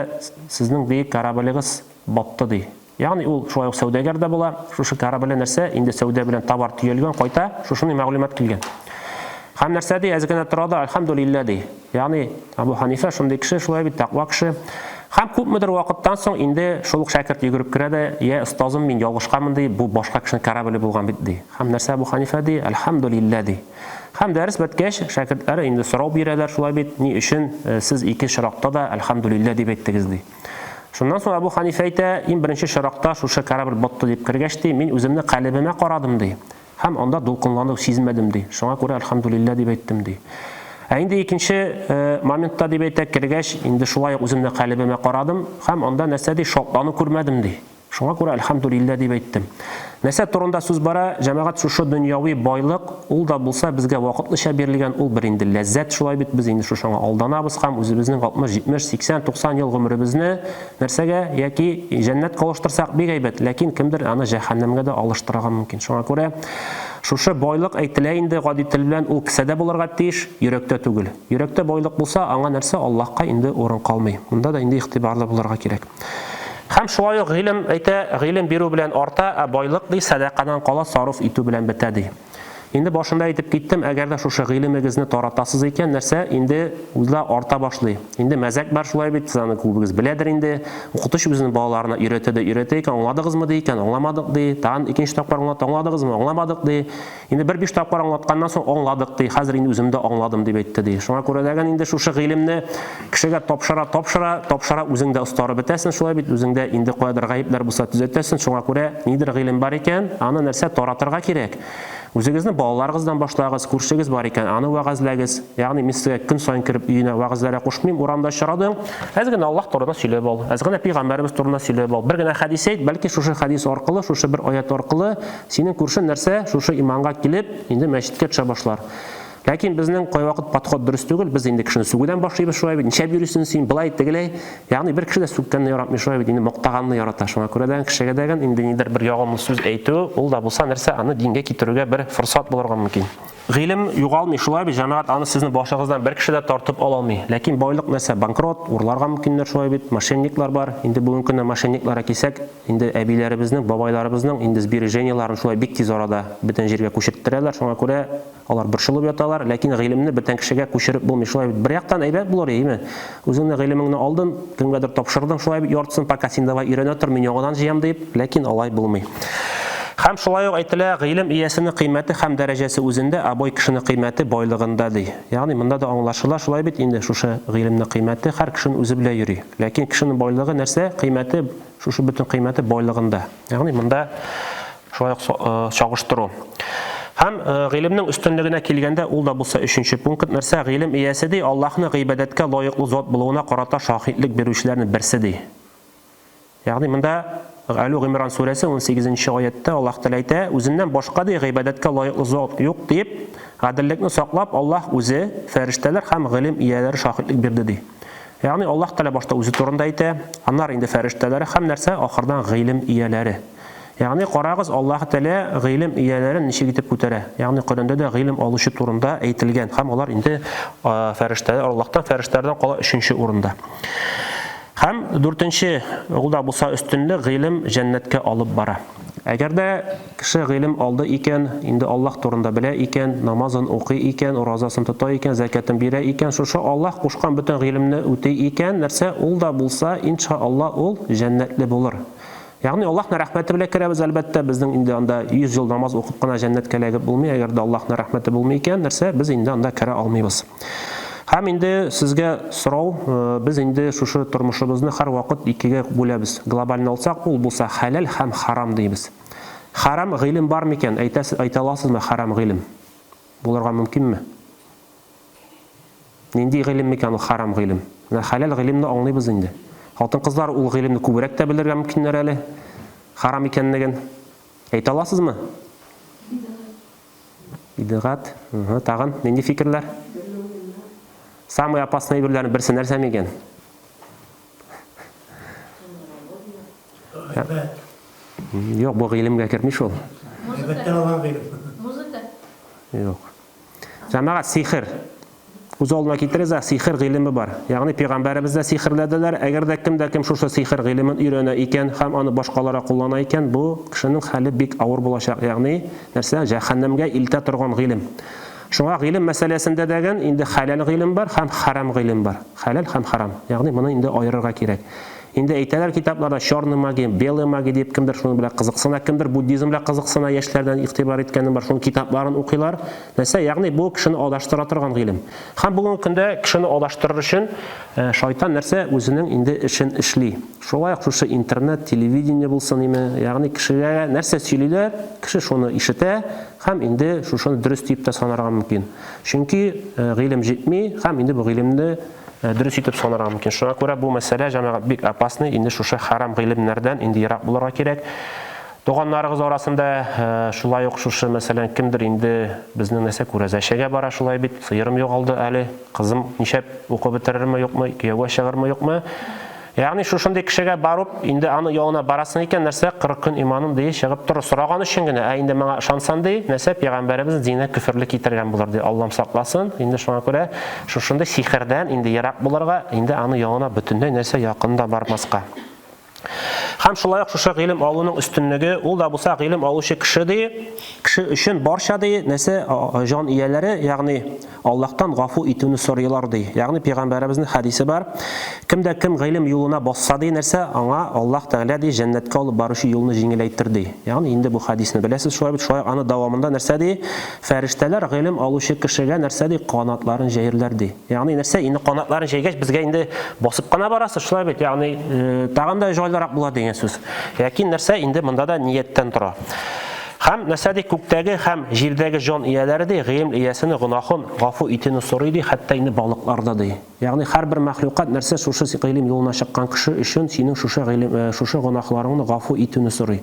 Speaker 1: сезнең ди кораблегыз батты ди. Ягъни ул шулай ук сәүдәгәр дә була. Шушы корабле нәрсә, инде сәүдә белән товар төялгән, кайта, шушындый мәгълүмат килгән. Һәм нәрсә ди, әз генә тора да, әлхәмдүлиллә ди. Ягъни Абу Ханифә шундый кеше, шулай бит, тәкъва кеше. Һәм күпмедер вакыттан соң инде шул ук шәкерт йөгереп керә дә, йә, остазым, мин ялгышканмын ди, бу башка кешенең корабле булган бит ди. Һәм нәрсә Абу Ханифә ди, әлхәмдүлиллә ди. Һәм дәрес беткәч, шәкертләре инде сорау бирәләр, шулай бит, ни өчен сез ике очракта да әлхәмдүлиллә дип әйттегез ди. Шуннан соң Әбү Ханифә әйтә, иң беренче чиракта шушы корабль батты дип кергәч, ди, мин үземне калебемә карадым, ди, һәм анда дулкынлану сизмәдем, ди, шуңа күрә әлхәмдүлилләһ дип әйттем, ди. Ә инде икенче моментта, дип әйтә, кергәч, инде шулай ук үземне калебемә карадым һәм анда нәрсә, ди, шатлану күрмәдем, ди. Шуңа күрә әлхәмдүлилләһ дип әйттем. Нәрсә турында сүз бара, җәмәгать, шушы дөньяви байлык, ул да булса безгә вакытлыча бирелгән, ул бер инде ләззәт, шулай бит, без инде шушыңа алданабыз һәм үзебезнең 60, 70, 80, 90 ел гомеребезне нәрсәгә, яки җәннәткә алыштырсак бик әйбәт, ләкин кемдер аны җәһәннәмгә дә алыштырырга мөмкин. Шуңа күрә шушы байлык әйтелә инде гади тел белән, ул кесәдә булырга тиеш, йөрәктә түгел. Йөрәктә байлык булса, аңа нәрсә, Аллаһка инде урын калмый. Монда да инде игътибарлы булырга кирәк. Һәм шулай ук гыйлем әйтә, гыйлем бирү белән арта, ә байлык, ди, сәдакадан кала сарыф итү белән бетә, ди. Инде башында әйтеп киттем, әгәр дә шушы гыйлемегезне таратасыз икән, нәрсә, инде үзлә арта башлый. Инде мәзәк бар шулай бит, сез аны күбегез беләдер инде. Укытучы үзенең балаларына өйрәтә дә өйрәтә икән, аңладыгызмы, ди икән, аңламадык, ди. Тагын икенче тапкыр аңлата, аңладыгызмы, аңламадык, ди. Инде бер биш тапкыр аңлатканнан соң аңладык, ди, хәзер инде үзем дә аңладым, дип әйтте, ди. Шуңа күрә дә инде шушы гыйлемне кешегә тапшыра, тапшыра, тапшыра, үзең дә остарып бетәсең, шулай бит, үзеңдә инде каядыр гаепләр булса төзәтәсең, шуңа күрә нидер гыйлем бар икән, аны нәрсә таратырга кирәк. Үзегезне балаларыгыздан башлагыз, күршегез бар икән, аны вәгазьләгез. Ягъни мин сезгә көн саен кереп өенә вәгазьләргә кушмыйм, урамда очрадың, әз генә Аллаһ турында сөйләп ал, әз генә пәйгамбәребез турында сөйләп ал. Бер генә хәдис әйт, бәлки шушы хәдис аркылы, шушы бер аят аркылы Синең күршең нәрсә, шушы иманга килеп, инде мәчеткә төшә башлар. Ләкин безнең кайвакыт подход дөрес түгел, без инде кешене сүгүдән башлыйбыз шулай бит, нишләп йөрисең син, былай, тегеләй. Ягъни бер кеше дә сүккәнне яратмый шулай бит, инде мактаганны ярата. Шуңа күрә дә кешегә дә инде нидер бер ягымлы сүз әйтү, ул да булса нәрсә, аны дингә китерүгә бер форсат булырга мөмкин. Гыйлем югалмый, шулай бит, җәмәгать, аны сезнең башыгыздан бер кеше дә тартып ала алмый. Ләкин байлык нәрсә, банкрот, урларга мөмкиннәр шулай бит, мошенниклар бар. Инде бүгенге көндә мошенникларга килсәк, Инде әбиләребезнең, бабайларыбызның инде сбережениеларын шулай бик тиз арада бөтен җиргә күчерттерәләр, шуңа күрә Алар борчылып яталар, ләкин гыйлемне бүтән кешегә күчереп булмый. Шулай бит, бер яктан әйбәт булыр, әйеме? Үзеңнең гыйлемеңне алдың, кемгәдер тапшырдың, шулай бит, яртысын пока син давай өйрәнә тор, мин яңадан җыям дип, ләкин алай булмый. Һәм шулай ук әйтелә, гыйлем иясенең кыйммәте һәм дәрәҗәсе үзендә, ә бай кешенең кыйммәте байлыгында, ди. Ягъни монда да аңлашыла, шулай бит инде, шушы гыйлемнең кыйммәте һәр кешенең үзе белә йөри. Ләкин кешенең байлыгы нәрсә? Кыйммәте, шушы бөтен кыйммәте байлыгында. Ягъни монда шулай ук чагыштыру. Һәм гыйлемнең өстенлегенә килгәндә, ул да булса өченче пункт нәрсә? Гыйлем иясе ди, Аллаһны гыйбадәткә лаеклы зат булуына карата шаһитлек бирүчеләрнең берсе ди. Ягъни монда Әлү Гыймран сүрәсе 18 нче аятьтә Аллаһ Тәгалә әйтә, үзеннән башка ди гыйбадәткә лаеклы зат юк дип, гаделлекне саклап Аллаһ үзе, фәрештәләр һәм гыйлем ияләре шаһитлек бирде ди. Ягъни Аллаһ Тәгалә башта үзе турында әйтә, аннары инде фәрештәләре һәм нәрсә, ахырдан гыйлем ияләре. Ягъни карагыз, Аллаһ Тәгалә гыйлем ияләрен ничек итеп күтәрә. Ягъни Коръәндә дә гыйлем алучы турында әйтелгән һәм алар инде фәрештәләр, Аллаһтан фәрештәләрдән кала өченче урында. Һәм дүртенче, ул да булса өстенлек, гыйлем җәннәткә алып бара. Әгәр дә кеше гыйлем алды икән, инде Аллаһ турында белә икән, намазын укый икән, уразасын тота икән, зәкятен бирә икән, шушы Аллаһ кушкан бөтен гыйлемне үти икән, нәрсә, ул да булса, инша Аллаһ, ул җәннәтле булыр. Ягъни Аллаһның рәхмәте белән керәбез, әлбәттә, безнең инде анда 100 ел намаз укып кына җәннәткә эләгеп булмый, әгәр дә Аллаһның рәхмәте булмый икән, нәрсә, без инде анда керә алмыйбыз. Һәм инде сезгә сорау, э, без инде шушы тормышыбызны һәрвакыт икегә бүләбез. Глобально алсак, ул булса хәләл һәм харам дибез. Харам гыйлем бар микән? Әйтәсез, әйтә аласызмы харам гыйлем? Булырга мөмкинме? Нинди гыйлем микән ул харам гыйлем? Менә хәләл гыйлемне аңлыйбыз инде. Хатын-кызлар ул гыйлемне күбрәк тә белергә мөмкиннәр әле. Харам икәнлеген. Әйтә аласызмы? Бидгать. Угу, тагын нинди фикерләр? Самый опасный әйберләрнең берсе нәрсә микән?
Speaker 2: Гайбәт.
Speaker 1: Юк, бу гыйлемгә керми шул.
Speaker 2: Гайбәттән алган гыйлем.
Speaker 3: Музыка.
Speaker 1: Юк. Җәмәгать, сихер. Күз алдына китерегез, сихер гыйлеме бар. Ягъни пәйгамбәребез дә сихерләделәр. Әгәр дә кем дә кем шушы сихер гыйлемен өйрәнә икән һәм аны башкаларга куллана икән, бу кешенең хәле бик авыр булачак. Ягъни, нәрсә? Җәһәннәмгә илтә торган гыйлем. Шуңа гыйлем мәсьәләсендә дә инде хәләл гыйлем бар һәм хәрам гыйлем бар. Хәләл һәм хәрам. Ягъни моны инде аерырга кирәк. Инде әйтәләр китапларда черный маги, белый маги дип, кемдер шуның белән кызыксына, кемдер буддизм белән кызыксына, яшьләрдән игътибар иткәнем бар, шуның китапларын укыйлар. Нәрсә? Ягъни бу кешене адаштыра торган гыйлем. Һәм бүгенге көндә кешене адаштырыр өчен э, шайтан нәрсә үзенең инде эшен эшли. Шулай ук шушы интернет, телевидение булсын име, ягъни кешегә нәрсә сөйлиләр, кеше шуны ишетә һәм инде шушыны дөрес дип тә санарга мөмкин. Чөнки э, гыйлем җитми һәм инде бу гыйлемне Э, дөрес итеп санарга мөмкин. Шуңа күрә бу мәсьәлә җәмәгать бик опасный, инде шушы харам гыйлемнәрдән инде ерак булырга кирәк. Туганнарыгыз арасында э, шулай ук шушы, мәсәлән, кемдер инде безнең нәрсә күрәзәчәгә бара шулай бит, сыерым югалды әле, кызым ничәп укып бетерерме юкмы, кияүгә чыгырмы юкмы. Ягъни шушындый кешегә барып, инде аны янына барасың икән, нәрсә, 40 көн иманым ди, чыгып тор, сораган өчен генә, ә инде моңа ышансан ди, нәрсә, пәйгамбәребез диненә көферлек китергән булыр ди, Аллам сакласын. Инде шуңа күрә шушындый сихердән инде ерак булырга, инде аны янына бөтенләй нәрсә якын да бармаска. Һәм шулай ук шушы гыйлем алуның өстенлеге, ул да булса гыйлем алучы кеше ди, кеше өчен барча ди, нәрсә җан ияләре, ягъни Аллаһтан гафу итүне сорыйлар ди. Ягъни пәйгамбәребезнең хәдисе бар. Кем дә кем гыйлем юлына басса ди, нәрсә, аңа Аллаһ Тәгалә ди җәннәткә алып баручы юлны җиңеләйтер ди. Ягъни инде бу хәдисне беләсез шулай бит, шулай аны дәвамында нәрсә ди? Фәрештәләр гыйлем алучы кешегә нәрсә ди? Канатларын җәерләр ди. Ягъни нәрсә? Инде канатларын җәйгәч, безгә инде басып кына барасы, шулай бит? Ягъни э, тагын да җайлырак була дигән сүз. Ләкин нәрсә инде монда да нияттән тора. Һәм нәрсә ди, күктәге һәм җирдәге җан ияләре ди, гыйлем иясене гөнаһын гафу итүне сорый ди, хәтта инде балыклар да ди. Ягъни һәрбер мәхлукат нәрсә шушы гыйлем юлына чыккан кеше өчен синең шушы гыйлем, э, шушы гөнаһларыңны гафу итүне сорый.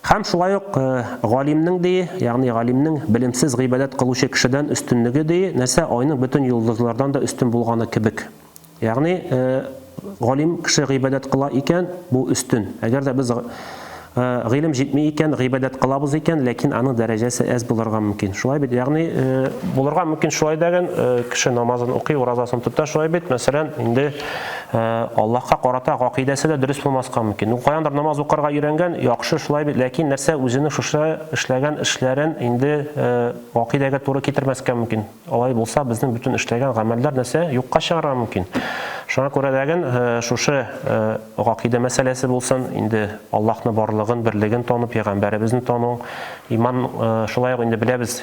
Speaker 1: Һәм шулай ук э, галимнең ди, ягъни галимнең белемсез гыйбадәт кылучы кешедән өстенлеге ди, нәрсә айның бөтен йолдызлардан да өстен булганы кебек. Ягъни, галим кеше гыйбадәт кыла икән, бу өстен. Әгәр дә без гыйлем җитми икән, гыйбадәт кылабыз икән, ләкин аның дәрәҗәсе әз булырга мөмкин. Шулай бит, ягъни булырга мөмкин шулай дәген, кеше намазын укый, уразасын тота, шулай бит, мәсәлән, инде Аллаһка карата гакыйдәсе дә дөрес булмаска мөмкин. Ул каяндыр намаз укырга өйрәнгән, яхшы шулай бит, ләкин нәрсә үзенең шушы эшләгән эшләрен инде гакыйдәгә туры китермәскә мөмкин. Алай булса, безнең бөтен эшләгән гамәлләр нәрсә юкка чыгарга мөмкин. Шуңа күрә дәген шушы гакыйдә мәсьәләсе булсын, инде Аллаһны барлыгын, берлеген танып, пәйгамбәребезне тану, иман шулай ук инде беләбез,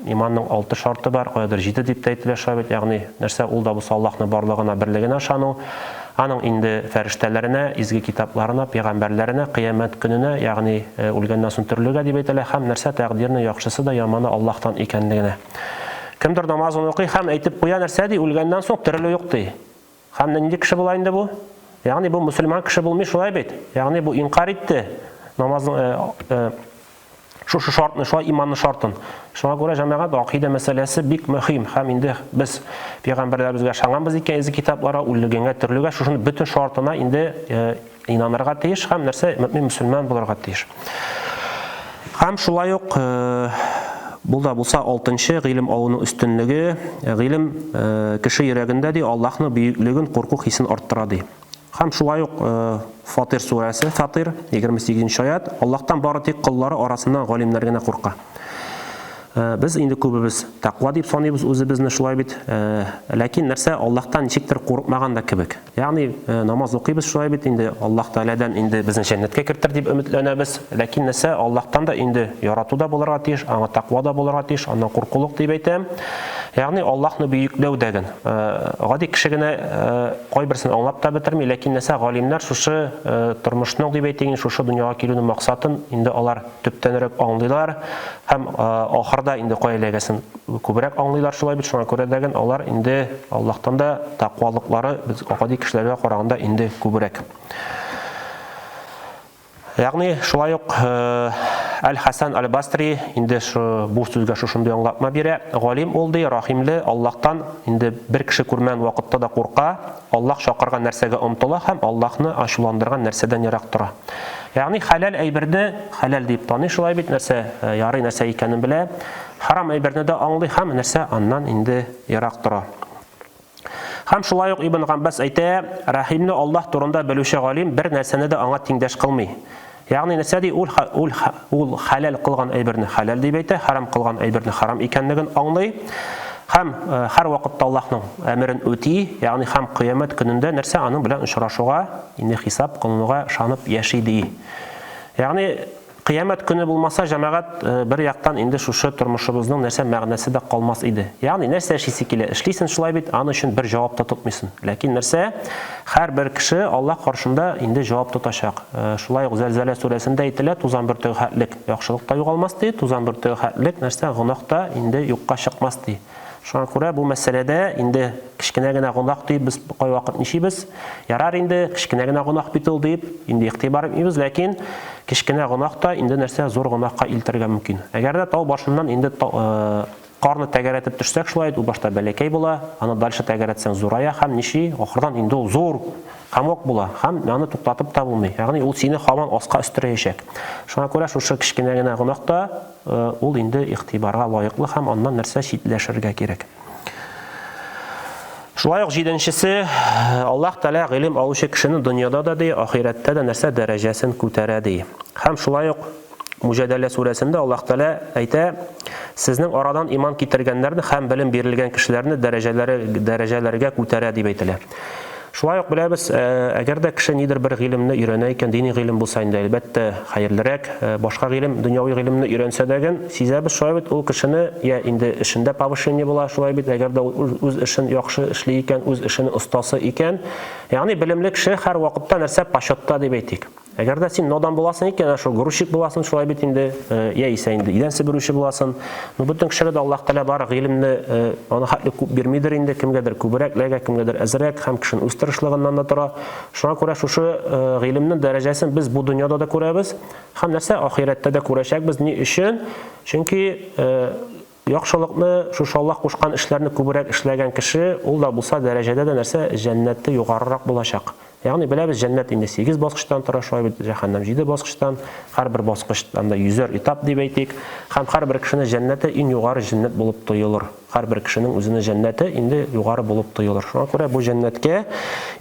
Speaker 1: иманның алты шарты бар, каядыр җиде дип тә әйтелә шулай бит, ягъни нәрсә ул да булса Аллаһны барлыгына, берлегенә ышану, аның инде фәрештәләренә, изге китапларына, пәйгамбәрләренә, кыямәт көненә, ягъни үлгәннән соң терелүгә дип әйтелә, һәм нәрсә тәкъдирнең яхшысы да яманы Аллаһтан икәнлегенә. Кемдер намазын укый һәм әйтеп куя, нәрсә ди, үлгәннән соң терелү юк ди. Һәм нинди кеше була инде бу? Ягъни бу мөселман кеше булмый шулай бит. Ягъни бу инкарь итте намазның шушы шартны, шулай иманны шартын. Шуңа күрә җәмәгать акыйдә мәсьәләсе бик мөһим. Һәм инде без пәйгамбәрләребезгә ышанганбыз икән, изге китапларга, үлгәнгә, төрлегә, шушының бөтен шартына инде инанырга тиеш һәм нәрсә мөмин мөселман булырга тиеш. Һәм шулай ук бу да булса алтынчы гыйлем алуның өстенлеге, гыйлем кеше йөрәгендә ди Аллаһның бөеклеген, курку хисен арттыра ди. Һәм шулай ук Фатир сүрәсе, Фатир, 28 нче аят, Аллаһтан бары тик коллары арасыннан галимнәр генә курка. Без инде күбебез тәкъва дип саныйбыз үзебезне, шулай бит. Ләкин нәрсә Аллаһтан ничектер курыкмаган да кебек. Ягъни намаз укыйбыз шулай бит инде, Аллаһ Тәгаләдән инде безне җәннәткә кертер дип өметләнәбез. Ләкин нәрсә Аллаһтан да инде ярату да булырга тиеш, аңа тәкъва да булырга тиеш, аннан куркулык дип әйтәм. Ягъни Аллаһны бөекләү дәген. Гади кеше генә кайберсен аңлап та бетерми, ләкин нәрсә галимнәр шушы тормышның дип әйтик, шушы дөньяга килүнең максатын инде алар төптәнрәк аңлыйлар һәм ахырда инде кая эләгәсен күбрәк аңлыйлар шулай бит, шуңа күрә дә алар инде Аллаһтан да тәкъвалыклары без гади кешеләргә караганда инде күбрәк. Ягъни шулай ук Әл-Хасан Әл-Басри инде шу бу сүзгә шушындый аңлатма бирә. Галим ул ди, рахимле, Аллаһтан инде бер кеше күрмәгән вакытта да курка, Аллаһ чакырган нәрсәгә омтыла һәм Аллаһны ачуландырган нәрсәдән ерак тора. Ягъни хәләл әйберне хәләл дип таный шулай бит, нәрсә ярый, нәрсә икәнен белә. Харам әйберне дә аңлый һәм нәрсә аннан инде ерак тора. Һәм шулай ук Ибн Габбас әйтә, Рәхимне Аллаһ турында белүче галим бер нәрсәне дә аңа тиңдәш кылмый. Ягъни нәрсә ди, ул, ул, ул хәләл кылган әйберне хәләл дип әйтә, харам кылган әйберне харам икәнлеген аңлый. Һәм һәр вакытта Аллаһның әмерен үти, ягъни һәм кыямәт көнендә нәрсә аның белән очрашуга, инде хисап кылынуга ышанып яши ди. Ягъни Кыямәт көне булмаса, җәмәгать, бер яктан инде шушы тормышыбызның нәрсә мәгънәсе дә калмас иде. Ягъни нәрсә эшлисе килә, эшлисен шулай бит, аны өчен бер җавап та тотмыйсын. Ләкин нәрсә, һәрбер кеше Аллаһ каршында инде җавап тотачак. Шулай ук Зәлзәлә сүрәсендә әйтелә, тузан бөртеге хәтлек яхшылык та югалмас ди, тузан бөртеге хәтлек нәрсә, гөнаһ та инде юкка чыкмас ди. Шуңа күрә бу мәсьәләдә инде кечкенә генә гөнаһ дип без кайвакыт нишибез? Ярар инде, кечкенә генә гөнаһ бит ул дип, инде игътибар итмибез, ләкин кечкенә гөнаһ та инде нәрсә зур гөнаһка илтергә мөмкин. Әгәр дә тау башыннан инде карны тәгәрәтеп төшсәк шулай, ул башта бәләкәй була, аны дальше тәгәрәтсәң зурая һәм ниши, ахырдан инде ул зур комок була һәм аны туктатып та булмый. Ягъни ул сине һаман аска өстерәячәк. Шуңа күрә шушы кечкенә генә гөнаһ та ул инде игътибарга лаеклы һәм аннан нәрсә читләшергә кирәк. Шулай ук җиденчесе, Аллаһ Тәгалә гыйлем алучы кешене дөньяда да ди, ахирәттә дә нәрсә дәрәҗәсен күтәрә ди. Һәм шулай ук Муҗадәлә сүрәсендә Аллаһ Тәгалә әйтә, сезнең арадан иман китергәннәрне һәм белем бирелгән кешеләрне дәрәҗәләре дәрәҗәләргә күтәрә дип әйтелә. Шулай ук беләбез, әгәр дә кеше нидер бер гыйлемне өйрәнә икән, дини гыйлем булса инде, әлбәттә, хәерлерәк, башка гыйлем, дөньяви гыйлемне өйрәнсә дә сизәбез шулай бит, ул кешене я инде эшендә повышение була, шулай бит, әгәр дә ул үз эшен яхшы эшли икән, үз эшенең остасы икән, ягъни белемле кеше һәрвакытта нәрсә почетта дип әйтик. Әгәр дә син надан буласың икән, шул грузчик буласың, шулай бит инде, яисә инде идән себерүче буласың. Ну, бөтен кешегә дә Аллаһ Тәгалә бар гыйлемне аны хәтле күп бирмидер инде, кемгәдер күбрәк ләгә, кемгәдер әзрәк, һәм кешенең үз тырышлыгыннан да тора. Шуңа күрә шушы гыйлемнең дәрәҗәсен без бу дөньяда да күрәбез, һәм нәрсә ахирәттә дә күрәчәкбез. Ни өчен? Чөнки яхшылыкны, шушы Аллаһ кушкан эшләрне күбрәк эшләгән кеше, ул да булса дәрәҗәдә дә нәрсә, җәннәте югарырак булачак. Ягъни беләбез, җәннәт инде 8 баскычтан тора, шулай бит, җәһәннәм 7 баскычтан, һәрбер баскыч анда йөзәр этап дип әйтик, һәм һәрбер кешене җәннәте иң югары җәннәт булып тоелыр. Һәрбер кешенең үзенең җәннәте инде югары булып тоелыр. Шуңа күрә бу җәннәткә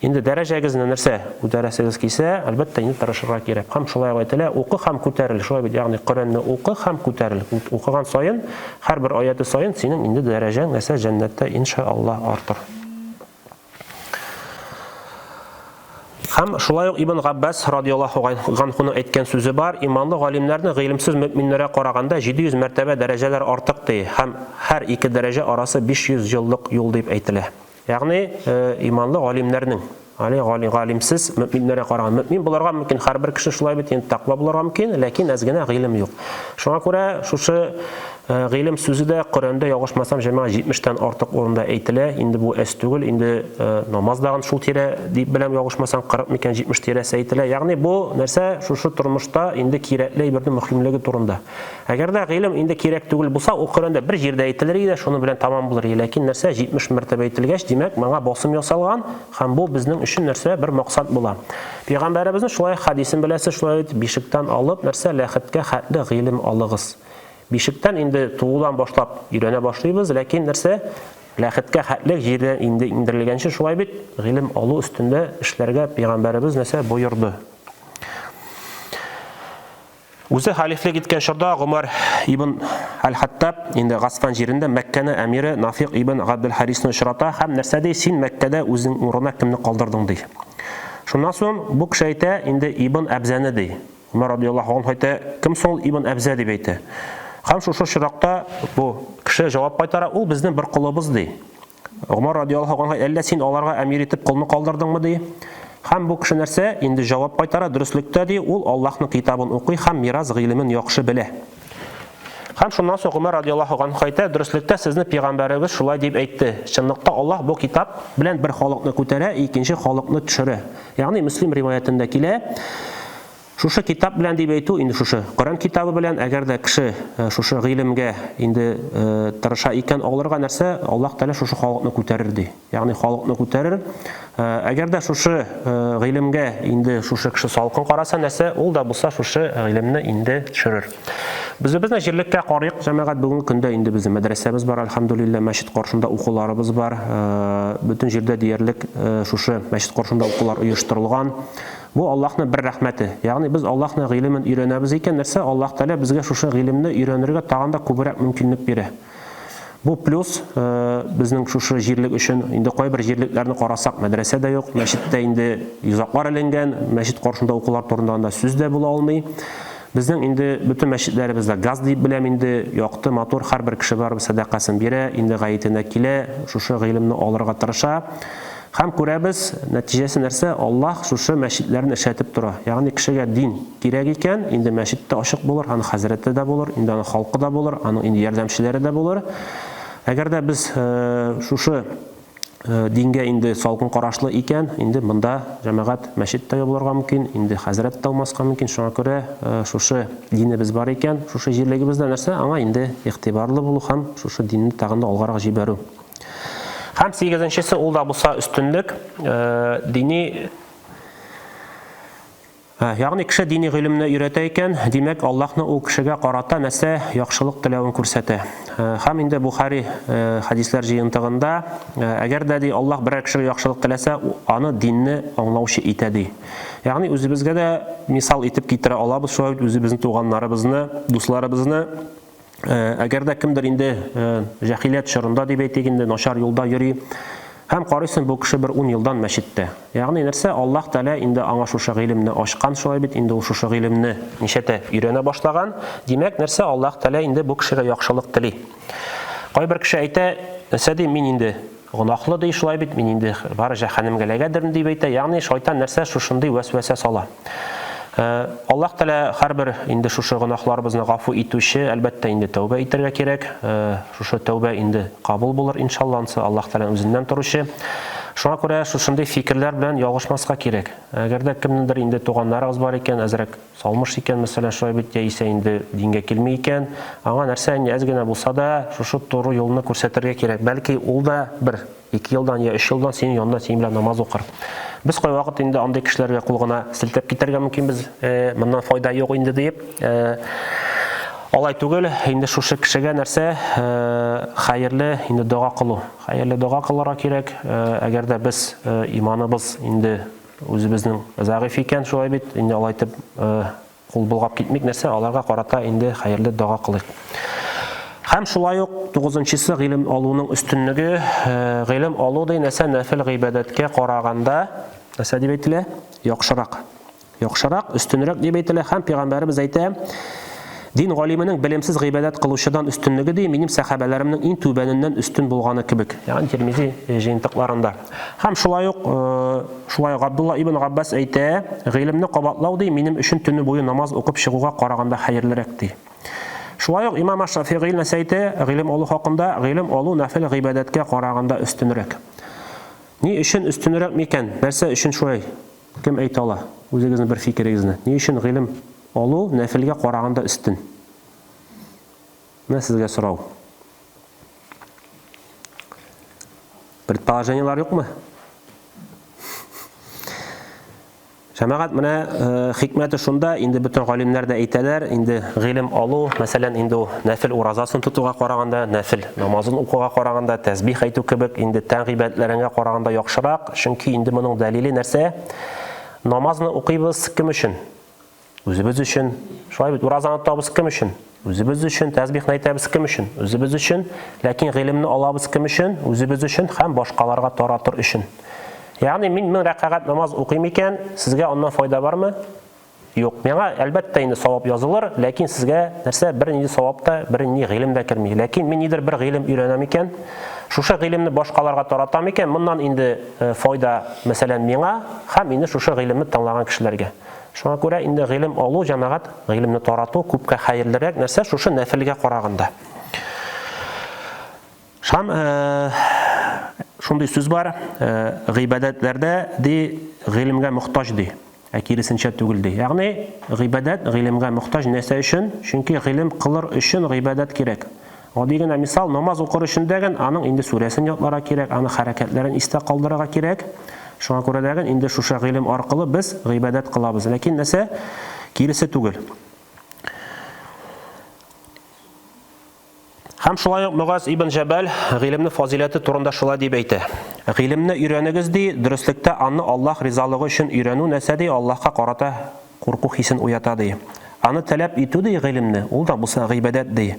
Speaker 1: инде дәрәҗәгезне нәрсә күтәрәсегез килсә, әлбәттә, инде тырышырга кирәк. Һәм шулай ук әйтелә, укы һәм күтәрел. Шулай бит, ягъни Коръәнне укы һәм күтәрел. Укыган саен, һәрбер аяте саен синең инде дәрәҗәң нәрсә җәннәттә иншаллаһ артыр. Һәм шулай ук Ибн Габбас радиаллаһу ганхуның әйткән сүзе бар, иманлы галимнәрне гыйлемсез мөэминнәргә караганда 700 мәртәбә дәрәҗәләр артык ди, һәм һәр ике дәрәҗә арасы 500 еллык юл дип әйтелә. Ягъни э, иманлы галимнәрнең Али гали галимсез мөэминнәргә караганда мөэмин булырга мөмкин һәрбер кеше шулай бит инде тәкъва булырга мөмкин, ләкин әз генә гыйлем юк. Шуңа күрә шушы Гыйлем сүзе дә Коръәндә ялгышмасам, җәмәгать 70 тән артык урында әйтелә. Инде бу әз түгел, инде намаз дагын шул тирә дип беләм, ялгышмасам, 40 микән 70 тирәсе әйтелә. Ягъни бу нәрсә шушы тормышта инде кирәкле әйбернең мөһимлеге турында. Әгәр дә гыйлем инде кирәк түгел булса, ул Коръәндә бер җирдә әйтелер иде, шуның белән тәмам булыр иде. Ләкин нәрсә 70 мәртәбә әйтелгәч, димәк, моңа басым ясалган һәм бу безнең өчен нәрсә бер максат була. Пәйгамбәребезнең шулай хәдисен беләсез, шулай бит, бишектән алып, нәрсә ләхеткә хәтле гыйлем алыгыз. Бишектән инде туудан башлап өйрәнә башлыйбыз, ләкин нәрсә, ләхеткә хәтле җирдән инде иңдерелгәнче шулай бит, гыйлем алу өстендә эшләргә пәйгамбәребез нәрсә боерды. Үзе хәлифлек иткән чорда Гомәр ибн Әл-Хаттаб инде Гасфан җирендә Мәккәне әмире Нафик ибн Габделхарисны очрата һәм нәрсә ди, син Мәккәдә үзең урынына кемне калдырдың ди. Шуннан соң бу кеше әйтә, инде ибн Әбзәне ди. Гомәр радиаллаһу анһу әйтә, Кем соң ул Ибн Әбзә дип әйтә. Һәм шушы очракта бу кеше җавап кайтара, ул безнең бер колыбыз ди. Гомәр радиаллаһу анһу, әллә син аларга әмир итеп колны калдырдыңмы ди. Һәм бу кеше нәрсә? Инде җавап кайтара, дөреслектә ди, ул Аллаһның китабын укый һәм мирас гыйлемен яхшы белә. Һәм шуннан соң Гомәр радиаллаһу анһу әйтә, дөреслектә сезне пәйгамбәребез шулай дип әйтте. Чынлыкта Аллаһ бу китап белән бер халыкны күтәрә, икенче халыкны төшерә. Ягъни Мөслим риваятендә килә, шушы китап белән дип әйтү, инде шушы Коръән китабы белән, әгәр дә кеше э, шушы гыйлемгә инде э, тырыша икән алырга нәрсә, Аллаһ Тәгалә шушы халыкны күтәрер ди. Ягъни халыкны күтәрер. Э, әгәр дә шушы гыйлемгә инде шушы кеше салкын караса, нәрсә, ул да булса шушы гыйлемне инде төшерер. Үзебезнең җирлеккә карыйк, җәмәгать, бүгенге көндә инде безнең мәдрәсәбез бар, әлхәмдүлилләһ, мәчет каршында укуларыбыз бар. Э, бөтен җирдә диярлек э, шушы мәчет каршында укулар оештырылган. Бу Аллаһның бер рәхмәте. Ягъни без Аллаһның гыйлемен өйрәнәбез икән, нәрсә Аллаһ Тәгалә безгә шушы гыйлемне өйрәнергә тагын да күбрәк мөмкинлек бирә. Бу плюс э, безнең шушы җирлек өчен. Инде кайбер җирлекләрне карасак, мәдрәсә дә юк, мәчеттә инде йозаклар эленгән, мәчет каршында укулар турында анда сүз дә була алмый. Безнең инде бөтен мәчетләребездә газ дип беләм инде, якты, матур, һәрбер кеше барып сәдакасын бирә, инде гаетенә килә, шушы гыйлемне алырга тырыша. Һәм күрәбез, нәтиҗәсе нәрсә? Аллаһ шушы мәчетләрне эшләтеп тора. Ягъни кешегә дин кирәк икән, инде мәчет тә ачык булыр, аның хәзрәте дә булыр, инде аның халкы да булыр, аның инде ярдәмчеләре дә булыр. Әгәр дә без шушы дингә инде салкын карашлы икән, инде монда җәмәгать мәчет тә ябылырга мөмкин, инде хәзрәт тә булмаска мөмкин. Шуңа күрә шушы динебез бар икән, шушы җирлегебездә нәрсә, аңа инде игътибарлы булу һәм шушы динне тагын да алгарак җибәрү. Һәм сигезенчесе ул да булса өстенлек, э, дини э, Ягъни кеше дини гыйлемне өйрәтә икән, димәк, Аллаһны ул кешегә карата нәрсә яхшылык теләвен күрсәтә. Э, һәм инде Бухари хәдисләр җыентыгында, әгәр дә ди Аллаһ берәр кешегә яхшылык теләсә, аны динне аңлаучы итә ди. Ягъни үзебезгә дә мисал итеп китерә алабыз, шулай бит үзебезнең туганнарыбызны, дусларыбызны. Э, әгәр дә кемдер инде э, җәһилият чорында дип әйтик инде начар юлда йөри һәм карыйсың бу кеше бер ун елдан мәчеттә. Ягъни нәрсә Аллаһ Тәгалә инде аңа шушы гыйлемне ачкан шулай бит инде ул шушы гыйлемне ничәтә өйрәнә башлаган. Димәк нәрсә Аллаһ Тәгалә инде бу кешегә яхшылык тели. Кайбер кеше әйтә, нәрсә ди, мин инде гөнаһлы ди, шулай бит, мин инде бары җәһәннәмгә эләгәдермен дип әйтә. Ягъни шайтан нәрсә шушындый вәсвәсә сала. Э, Аллаһ Тәгалә һәрбер инде шушы гөнаһларыбызны гафу итүче, әлбәттә инде тәүбә итәргә кирәк. Э, шушы тәүбә инде кабул булыр иншалла, ансы Аллаһ Тәгаләнең үзеннән торучы. Шуңа күрә шушындый фикерләр белән ялгышмаска кирәк. Әгәр дә кемнеңдер инде туганнарыгыз бар икән, әзрәк салмыш икән, мәсәлән, шулай бит, яисә инде дингә килми икән, аңа нәрсә инде әз генә булса да шушы туры юлны күрсәтергә кирәк. Бәлки ул да бер, ике елдан я өч елдан синең янында синең белән намаз укыр. Без кайвакыт инде андый кешеләргә кул гына селтәп китәргә мөмкинбез, э, моннан файда юк инде диеп. Э, алай түгел, инде шушы кешегә нәрсә, э, хәерле инде дога кылу. Хәерле дога кылырга кирәк. Әгәр дә без иманыбыз инде үзебезнең зәгыйфь икән, шулай бит, инде алай итеп кул болгап китмик, нәрсә, аларга карата инде хәерле дога кылыйк. Һәм шулай ук тугызынчысы гыйлем алуның өстенлеге, гыйлем алу ди нәрсә нәфел гыйбадәткә караганда, нәрсә дип әйтелә? Яхшырак. Яхшырак, өстенрәк дип әйтелә һәм пәйгамбәребез әйтә, Дин галименең белемсез гыйбадәт кылучыдан өстенлеге ди, минем сәхабәләремнең иң түбәненнән өстен булганы кебек. Ягъни Тирмизи э, җыентыкларында. Һәм шулай ук э, шулай ук Габдулла ибн Габбас әйтә, гыйлемне кабатлау ди, минем өчен төне буе намаз укып чыгуга караганда хәерлерәк ди. Шулай ук имам Аш-Шафигый нәрсә әйтә? Гыйлем алу хакында, гыйлем алу нәфил гыйбадәткә караганда өстенрәк. Ни өчен өстенрәк микән? Нәрсә өчен шулай? Кем әйтә ала? Үзегезнең бер фикерегезне. Ни өчен гыйлем алу нәфелгә караганда өстен? Менә сезгә сорау. Предположениелар юкмы? Җәмәгать, менә э, хикмәте шунда, инде бөтен галимнәр дә әйтәләр, инде гыйлем алу, мәсәлән, инде ул нәфел уразасын тотуга караганда, нәфел намазын укуга караганда, тәсбих әйтү кебек, инде тән гыйбадәтләреңә караганда яхшырак, чөнки инде моның дәлиле нәрсә? Намазны укыйбыз кем өчен? Үзебез өчен. Шулай бит, уразаны тотабыз кем өчен? Үзебез өчен. Тәсбихны әйтәбез кем өчен? Үзебез өчен. Ләкин гыйлемне алабыз кем өчен? Үзебез өчен һәм башкаларга таратыр өчен. Ягъни мин 1000 рәкәгать намаз укыйм икән, сезгә аннан файда бармы? Юк. Миңа, әлбәттә, инде савап язылыр, ләкин сезгә нәрсә, бернинди савап та, бернинди гыйлем дә керми. Ләкин мин нидер бер гыйлем өйрәнәм икән, шушы гыйлемне башкаларга таратам икән, моннан инде э, файда, мәсәлән, миңа һәм инде шушы гыйлемне тыңлаган кешеләргә. Шуңа күрә инде гыйлем алу, җәмәгать, гыйлемне тарату күпкә хәерлерәк нәрсә шушы нәфелгә караганда. Шам э, шундый сүз бар, э, гыйбадәтләрдә ди гыйлемгә мохтаҗ ди, ә киресенчә түгел ди. Ягъни гыйбадәт гыйлемгә мохтаҗ нәрсә өчен? Чөнки гыйлем кылыр өчен гыйбадәт кирәк. Гади генә мисал, намаз укыр өчен дәген аның инде сүрәсен ятларга кирәк, аның хәрәкәтләрен истә калдырырга кирәк. Шуңа күрә дәген инде шушы гыйлем аркылы без гыйбадәт кылабыз. Ләкин нәрсә? Киресе түгел. Һәм шулай ук Мөгаз ибн Җәбәл гыйлемнең фазыйләте турында шулай дип әйтә. Гыйлемне өйрәнегез, ди, дөреслектә аны Аллаһ ризалыгы өчен өйрәнү нәрсә, ди, Аллаһка карата курку хисен уята, ди. Аны таләп итү, ди, гыйлемне, ул да булса гыйбадәт, ди.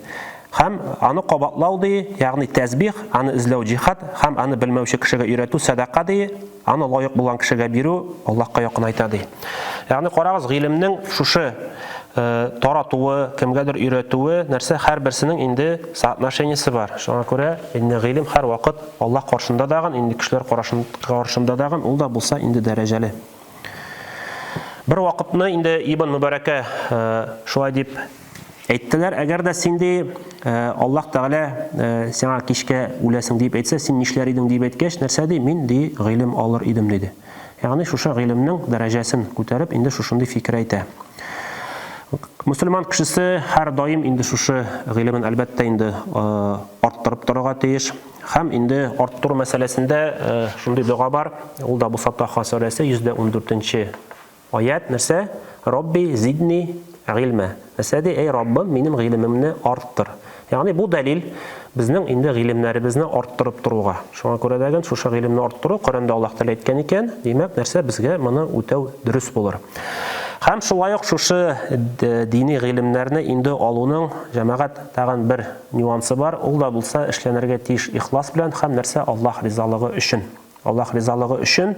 Speaker 1: Һәм аны кабатлау, ди, ягъни тәсбих, аны эзләү җихад, һәм аны белмәүче кешегә өйрәтү сәдака, ди, Аны лаек булган кешегә бирү Аллаһка якынайта, ди. Ягъни карагыз, гыйлемнең шушы э, таратуы, кемгәдер өйрәтүе, нәрсә һәрберсенең инде соотношениесе бар. Шуңа күрә инде гыйлем һәрвакыт Аллаһ каршында дагын, инде кешеләр каршында дагын, ул да булса инде дәрәҗәле. Бер вакытны инде Ибн Мөбарәкә э, шулай дип Әйттеләр, әгәр дә син ди, э, Аллаһ Тәгалә э, сиңа кичкә үләсең дип әйтсә, син нишләр идең дип әйткәч, нәрсә ди, мин ди гыйлем алыр идем диде. Ягъни шушы гыйлемнең дәрәҗәсен күтәреп, инде шушындый фикер әйтә. Мөселман кешесе һәр даим инде шушы гыйлемен әлбәттә инде э, арттырып торырга тиеш. Һәм инде арттыру мәсьәләсендә шундый дога бар. Ул да булса Таха сүрәсе 114 Аять нәрсә? Робби зидни гыйльмә. Нәрсә ди? Әй Раббым, минем гыйлемемне арттыр. Ягъни бу дәлил безнең инде гыйлемнәребезне арттырып торуга. Шуңа күрә дә шушы гыйлемне арттыру Коръәндә Аллаһ Тәгалә әйткән икән, димәк, нәрсә безгә моны үтәү дөрес булыр. Һәм шулай ук шушы дини гыйлемнәрне инде алуның җәмәгать тагын бер нюансы бар, ул да булса эшләнергә тиеш ихлас белән һәм нәрсә Аллаһ ризалыгы өчен. Аллаһ ризалыгы өчен.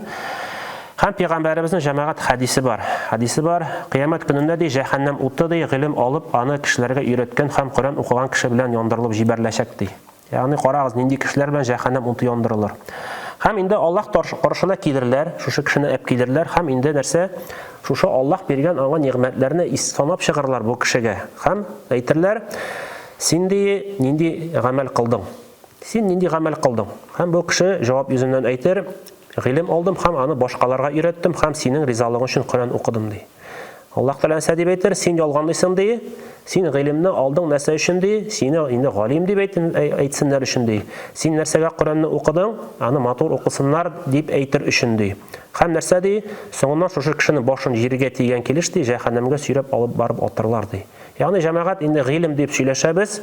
Speaker 1: Һәм пәйгамбәребезнең җәмәгать хәдисе бар. Хәдисе бар. Кыямәт көнендә ди җәһәннәм уты ди гыйлем алып, аны кешеләргә өйрәткән һәм Коръән укыган кеше белән яндырылып җибәреләчәк ди. Ягъни карагыз, нинди кешеләр белән җәһәннәм уты яндырылыр. Һәм инде Аллаһ каршына килерләр, шушы кешене әп килерләр һәм инде нәрсә? Шушы Аллаһ биргән аңа нигъмәтләрне санап чыгарлар бу кешегә һәм әйтерләр, син ди нинди гамәл кылдың? Син нинди гамәл кылдың? Һәм бу кеше җавап йөзеннән әйтер, Гыйлем алдым һәм аны башкаларга өйрәттем һәм синең ризалыгың өчен Коръән укыдым, ди. Аллаһ Тәгалә нәрсә дип әйтер? Син ялганлыйсың, ди. Син гыйлемне алдың нәрсә өчен, ди? Сине инде галим дип әйтсеннәр өчен, ди. Син нәрсәгә Коръәнне укыдың? Аны матур укысыннар дип әйтер өчен, ди. Һәм нәрсә ди? Соңыннан шушы кешенең башын җиргә тигән килеш, ди, җәһәннәмгә сөйрәп алып барып атырлар, ди. Ягъни, җәмәгать, инде гыйлем дип сөйләшәбез,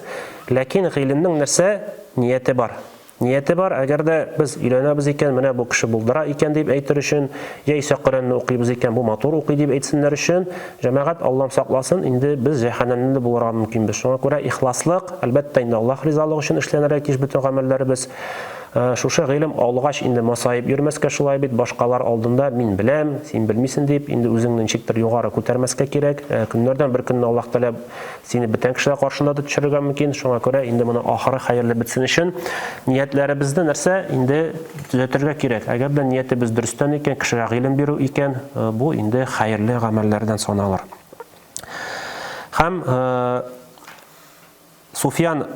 Speaker 1: ләкин гыйлемнең нәрсә нияте бар? Нияте бар, әгәр дә без өйләнәбез икән, менә бу кеше булдыра икән дип әйтер өчен, яисә Коръәнне укыйбыз икән, бу матур укый дип әйтсеннәр өчен, җәмәгать, Аллам сакласын, инде без җәһәннәмле булырга мөмкинбез. Шуңа күрә ихласлык, әлбәттә инде Аллаһ ризалыгы өчен эшләнергә тиеш бөтен гамәлләребез. Шушы гыйлем алгач инде масаеп йөрмәскә шулай бит, башкалар алдында мин беләм, син белмисен дип, инде үзеңне ничектер югары күтәрмәскә кирәк. Көннәрдән бер көнне Аллаһ Тәгалә Сине бүтән кешеләр каршында да төшерергә мөмкин. Шуңа күрә инде моны ахыры хәерле бетсен өчен ниятләребезне нәрсә инде төзәтергә кирәк. Әгәр дә ниятебез дөрестән икән, кешегә гыйлем бирү икән, э, бу инде хәерле гамәлләрдән саналыр. Һәм э, Суфьян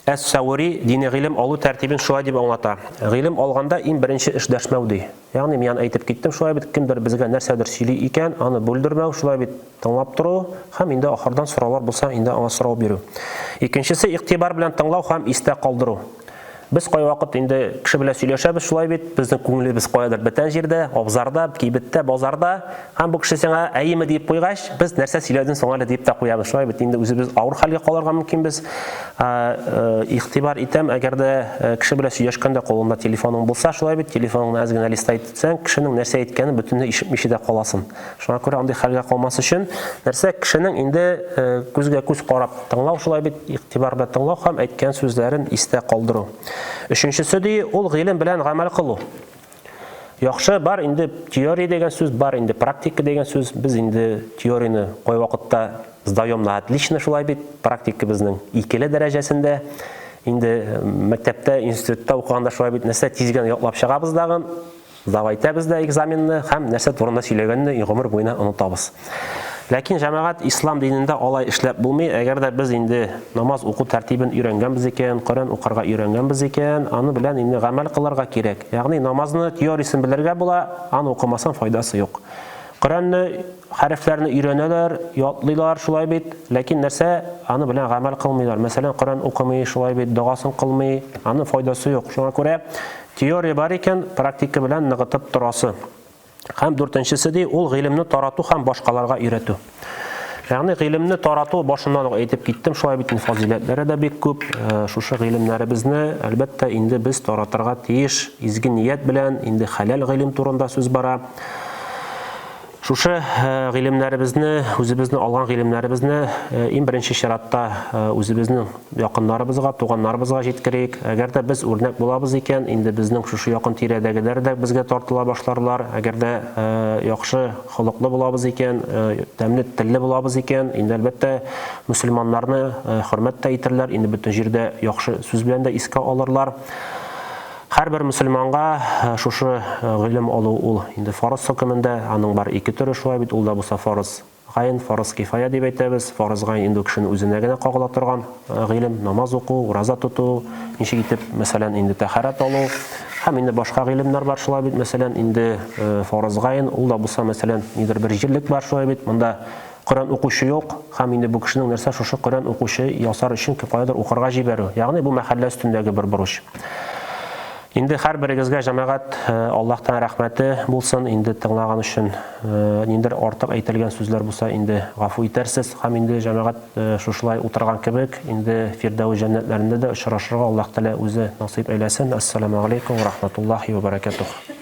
Speaker 1: әс-Сәври дини гыйлем алу тәртибен шулай дип аңлата. Гыйлем алганда иң беренче эш дәшмәү ди. Ягъни мин әйтеп киттем, шулай бит, кемдер безгә нәрсәдер сөйли икән, аны бүлдермәү, шулай бит, тыңлап тору һәм инде ахырдан сораулар булса, инде аңа сорау бирү. Икенчесе, игътибар белән тыңлау һәм истә калдыру. Без кайвакыт инде кеше белән сөйләшәбез шулай бит, безнең күңелебез каядыр бүтән җирдә, абзарда, кибеттә, базарда. Һәм бу кеше сиңа әйеме диеп куйгач, без нәрсә сөйләдең соң әле диеп тә куябыз. Шулай бит, инде үзебез авыр хәлгә калырга мөмкинбез. Игътибар итәм, әгәр дә кеше белән сөйләшкәндә кулыңда телефоның булса, шулай бит, телефоныңны әз генә листать итсәң, кешенең нәрсә әйткәнен бөтенләй ишетмичә дә каласың. Шуңа күрә андый хәлгә калмас өчен, нәрсә кешенең инде күзгә күз карап тыңлау шулай бит, игътибар белән тыңлау һәм әйткән сүзләрен истә калдыру. Өченчесе ди, ул гыйлем белән гамәл кылу. Яхшы, бар инде теория дигән сүз, бар инде практика дигән сүз. Без инде теорияне кайвакытта сдаем на отлично шулай бит, практика безнең икеле дәрәҗәсендә. Инде мәктәптә, институтта укыганда шулай бит, нәрсә тиз генә ятлап чыгабыз дагын, Сдавай итәбез дә экзаменны һәм нәрсә турында сөйләгәнне гомер буена онытабыз. Ләкин җәмәгать ислам динендә алай эшләп булмый. Әгәр дә без инде намаз уку тәртибен өйрәнгәнбез икән, Коръән укырга өйрәнгәнбез икән, аны белән инде гамәл кылырга кирәк. Ягъни намазны теориясен белергә була, аны укымасаң файдасы юк. Коръәнне хәрефләрне өйрәнәләр, ятлыйлар шулай бит, ләкин нәрсә, аны белән гамәл кылмыйлар. Мәсәлән, Коръән укымый, шулай бит, догасын кылмый, аның файдасы юк. Шуңа күрә Теория бар икән, практика белән ныгытып торасы. Һәм дүртенчесе ди, ул гыйлемне тарату һәм башкаларга өйрәтү. Ягъни гыйлемне тарату башыннан ук әйтеп киттем, шулай бит инде фазыйләтләре дә бик күп. Э, шушы гыйлемнәребезне, әлбәттә, инде без таратырга тиеш, изге ният белән, инде хәләл гыйлем турында сүз бара. Шушы э, гыйлемнәребезне, үзебезне алган гыйлемнәребезне э, иң беренче чиратта э, үзебезнең якыннарыбызга, туганнарыбызга җиткерик. Әгәр дә без үрнәк булабыз икән, инде безнең шушы якын тирәдәгеләр дә безгә тартыла башларлар. Әгәр дә яхшы холыклы булабыз икән, тәмле телле булабыз икән, инде әлбәттә мөселманнарны хөрмәт тә итерләр, инде бөтен җирдә яхшы сүз белән дә искә алырлар. Һәрбер мөселманга шушы гыйлем алу ул инде фарыз хөкемендә, аның бар ике төре шулай бит, ул да булса фарыз гайн, фарыз кифая дип әйтәбез. Фарыз гайн инде ул кешенең үзенә генә кагыла торган гыйлем, намаз уку, ураза тоту, ничек итеп, мәсәлән, инде тәһарәт алу һәм инде башка гыйлемнәр бар шулай бит, мәсәлән, инде фарыз гайн, ул да булса, мәсәлән, нидер бер җирлек бар шулай бит, монда Коръән укучы юк, һәм инде бу кешенең нәрсә шушы Коръән укучы ясар өчен каядыр укырга җибәрү, ягъни бу мәхәллә өстендәге бер бурыч. Инде һәрберегезгә, җәмәгать, Аллаһтан рәхмәте булсын, инде тыңлаган өчен ниндер артык әйтелгән сүзләр булса, инде гафу итәрсез. Һәм инде, җәмәгать, шушылай утырган кебек, инде Фирдәвес җәннәтләрендә дә очрашырга Аллаһ Тәгалә үзе насыйп әйләсен. Әссәламү галәйкүм вә рахматуллаһи вә бәрәкәтүһ.